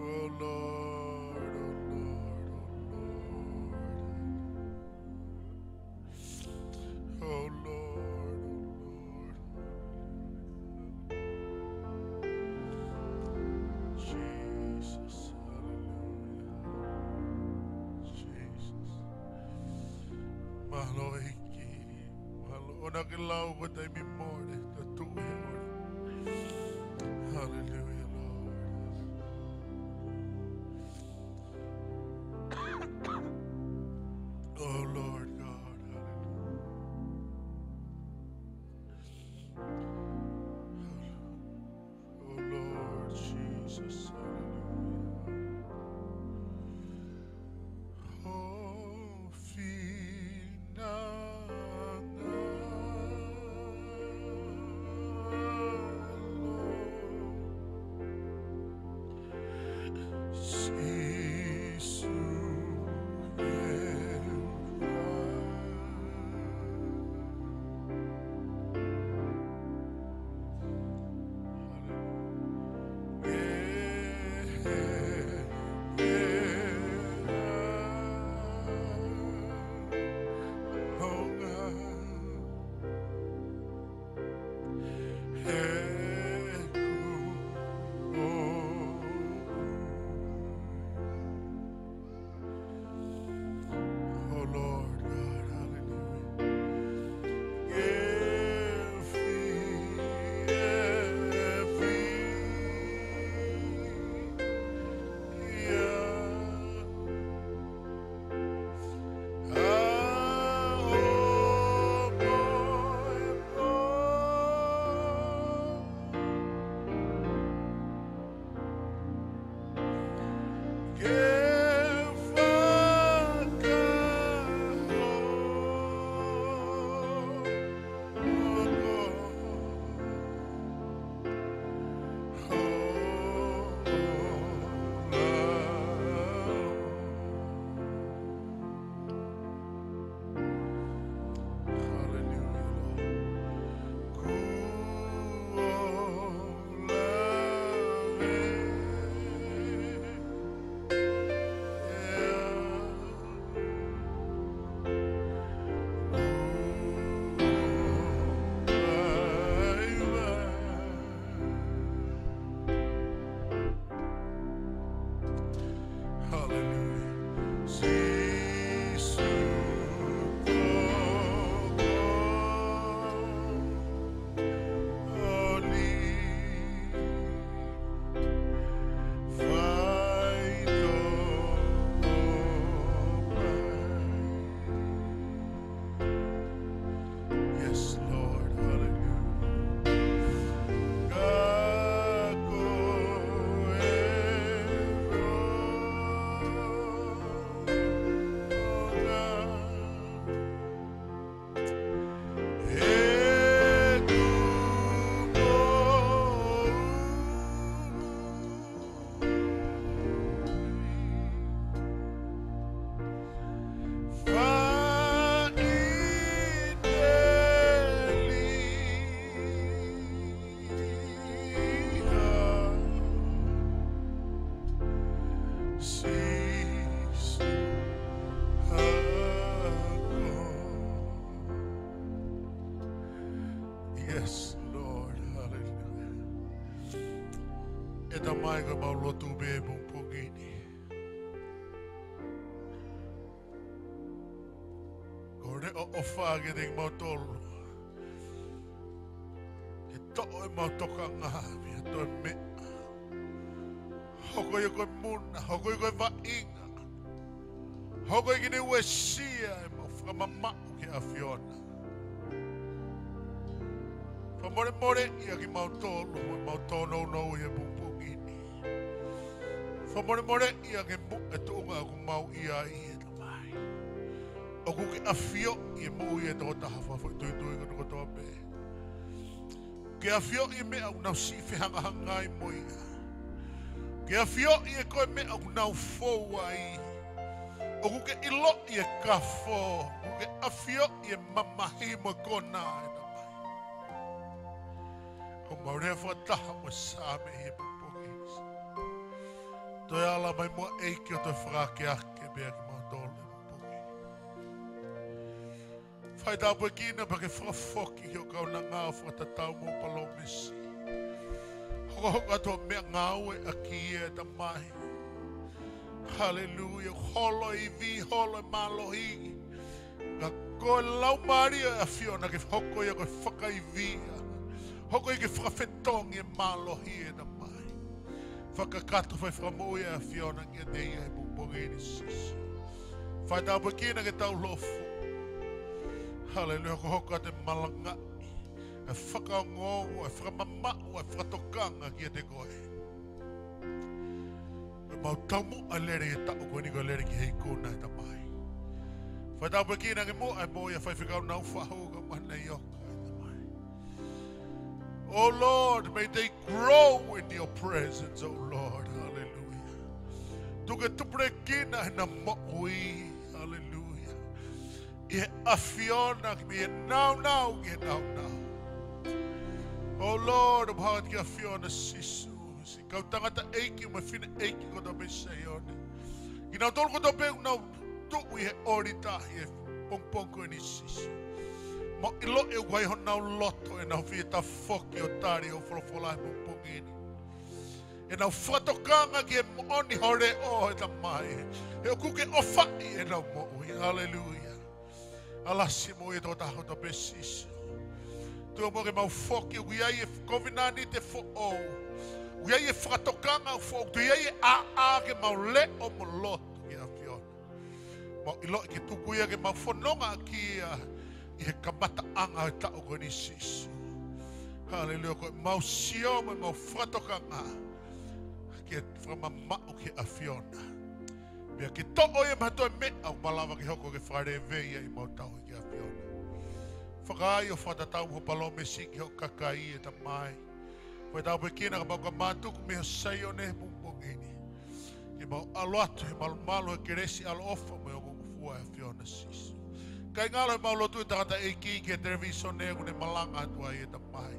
Oh Lord, oh Lord, oh Lord. Oh Lord, oh Lord. Jesus, hallelujah. Jesus. Mālō ʻEiki. Mālō, ʻoua ke lau ko e taimi mole, ta tuʻu he ʻoli. Hallelujah, Lord. Oh Lord God, hallelujah. Oh Lord Jesus, hallelujah. Oh, Finangalo. Sīsū ke fai. Haleluia. Ke, ke, honga. Oh Lord God, hallelujah. Every, every, yeah. Hallelujah, Lord. Kuo lave. Hallelujah. Sīsū ko e ʻoli faitoʻo mai. Yes, Lord. Hallelujah. Ka ko e ʻofa ʻo e ʻOtua ʻe tuʻu moʻui faʻiteliha. Sīsū ako. Yes, Lord. Hallelujah. ʻE Tamai, ko ʻemau lotu pē pongipongi ni. Ko e leʻo ʻofa kiate kimautolu. Ke toʻo ʻemau tokanga mei ha toe meʻa. Hoko ia ko e muna, hoko ia ko e vaʻinga. Hoko ia ke ne uesia ʻemau fakamamaʻu ki he ʻAfiona. Fakamolemoleʻi ʻa kimautolu, mo ʻemau tōnounou ʻi he pongipongi ni. Fakamolemoleʻi ʻa e mo-, e tuʻunga ʻoku mau ʻi ai, ʻe Tamai. ʻOku ke ʻafioʻi e moʻui ʻa e tokotaha fakafoʻituitui kotoa pē. Ke ʻafioʻi e meʻa ʻoku nau siʻi fehangahangai mo ia. Ke ʻafioʻi ʻe koe e meʻa ʻoku nau fou ai. ʻOku ke ʻiloʻi e kafo. ʻOku ke ʻafioʻi e mamahi mo e konā, ʻe Tamai. ʻOku mau lea fakataha mo e Saame ʻi he pongipongi ni. Toe ala mai muʻa ʻEiki ʻo toe fakaakeake pē ʻa kimautolu he pongipongi ni. Fai tāpuekina pea ke fakafoki ki ho kaunanga ʻo fakatatau mo e palōmesi. Hokohoko atu e meʻangāue ʻaki ia, ʻe Tamai. Haleluia. Holo e ivi, holo e mālohi. Ka ko e Laumālie ʻo e ʻAfiona ke hoko ia ko e fakaivia. Hoko ia ke fakafetongi e mālohi, ʻe Tamai. Fakakakato fai fakamoʻui ʻa e ʻAfiona kiate ia he pongipongi ni, Sīsū. Fai tāpuekina ke tau lofu. Haleluia. Hokohoko atu e malangaʻi, e fakaongoongo, e fakamamaʻu, e fakatokanga kiate koe. Ko ʻemau taumuʻa lele he taʻu ko eni ko e lele ki he ikuna, ʻe Tamai. Fai tāpuekina ke muʻa e moʻui ʻa e faifekau Naufahu kae ʻumaʻā Neioka, ʻe Tamai. Oh Lord, may they grow in your presence, oh Lord. Hallelujah. Tuku ke tupulekina ʻenau moʻui. Hallelujah. ʻI he ʻAfiona, mei he nāunau ki he nāunau. Oh Lord, ʻoku mau fakafetaʻi ki he ʻAfiona, Sīsū. Siʻi kau tangataʻeiki mo e fineʻeiki kotoa pē ʻi Saione. Kinautolu kotoa pē ʻoku nau tuʻu ʻi he ʻōlita ʻi he pongipongi ko eni, Sīsū. Mau ʻiloʻi ʻoku ʻi ai honau loto ʻenau fie tafoki ʻo tali hoʻo folofola he pongipongi ni. ʻEnau fakatokanga ki he moʻoni ho leʻo, ʻe Tamai. He ʻoku ke ʻofaʻi ʻenau moʻui. Haleluia. Alasi mo e tokotaha kotoa pē, Sīsū. Tuku muʻa ke mau foki, ʻoku ʻi ai e kovinānite foʻou. ʻOku ʻi ai e fakatokanga foʻou. ʻOku ʻi ai e ʻāʻā ke mau leʻo mo lotu ki he ʻAfiona. Mau ʻiloʻi ke tuku ia ke mau fononga ʻaki ia ʻi he kamataʻanga ʻo e taʻu ko eni, Sīsū. Haleluia, ko ʻemau sio mo ʻemau fakatokanga ke fakamamaʻu ki he ʻAfiona. Pea ke toʻo ia mei ha toe meʻa ʻoku malava ke hoko ke fakalevei ai ʻemau tauhi ki he ʻAfiona. Fakaai ʻo fakatatau mo hoʻo palōmesi ki hoʻo kakai, ʻe Tamai. Fai tāpuekina ka mau ka mātuku mei ho Saione he pongipongi ni. Ke mau ʻalu atu he malumalu ʻo e kelesi, ʻaloʻofa mo e ongongofua ʻa e ʻAfiona, Sīsū. Kae ngalo ʻemau lotu e tangataʻeiki ki he televīsone ʻoku ne malanga atu ai, ʻe Tamai.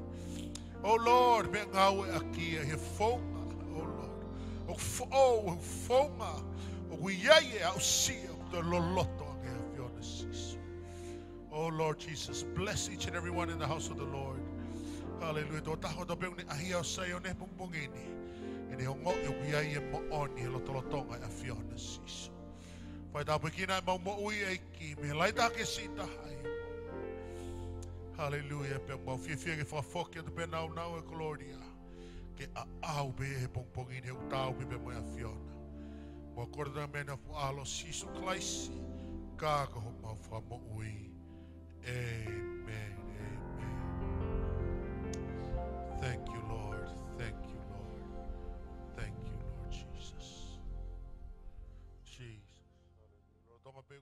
Oh Lord, meʻangāue ʻaki ia he founga, oh Lord. ʻOku foʻou, ʻoku founga, ʻoku ʻi ai e aʻusia, ʻoku toe loloto ange ʻa e ʻAfiona, Sīsū. Oh Lord Jesus, bless each and every one in the house of the Lord. Hallelujah. Tokotaha kotoa pē ʻoku ne ʻaʻahi ʻo Saione he pongipongi ni. ʻEne ongoʻi ʻoku ʻi ai e moʻoni he lotolotonga ʻo e ʻAfiona, Sīsū. Fai tāpuekina ʻemau moʻui, ʻEiki, mei he lahi taha ki he siʻi taha. Haleluia. Pea mau fiefia ke fakafoki atu pē nāunau e kolōlia ke ʻaʻau pē he pongipongi ni, ʻoku taau pē pea mo e ʻAfiona. Mau kole atu ʻa e meʻa ni ʻi he huafa ʻo Sīsū Kalaisi, ka ko homau Fakamoʻui. Amen, amen. Thank you, Lord. Thank you, Lord. Thank you, Lord Jesus. Jesus. Lolotonga pē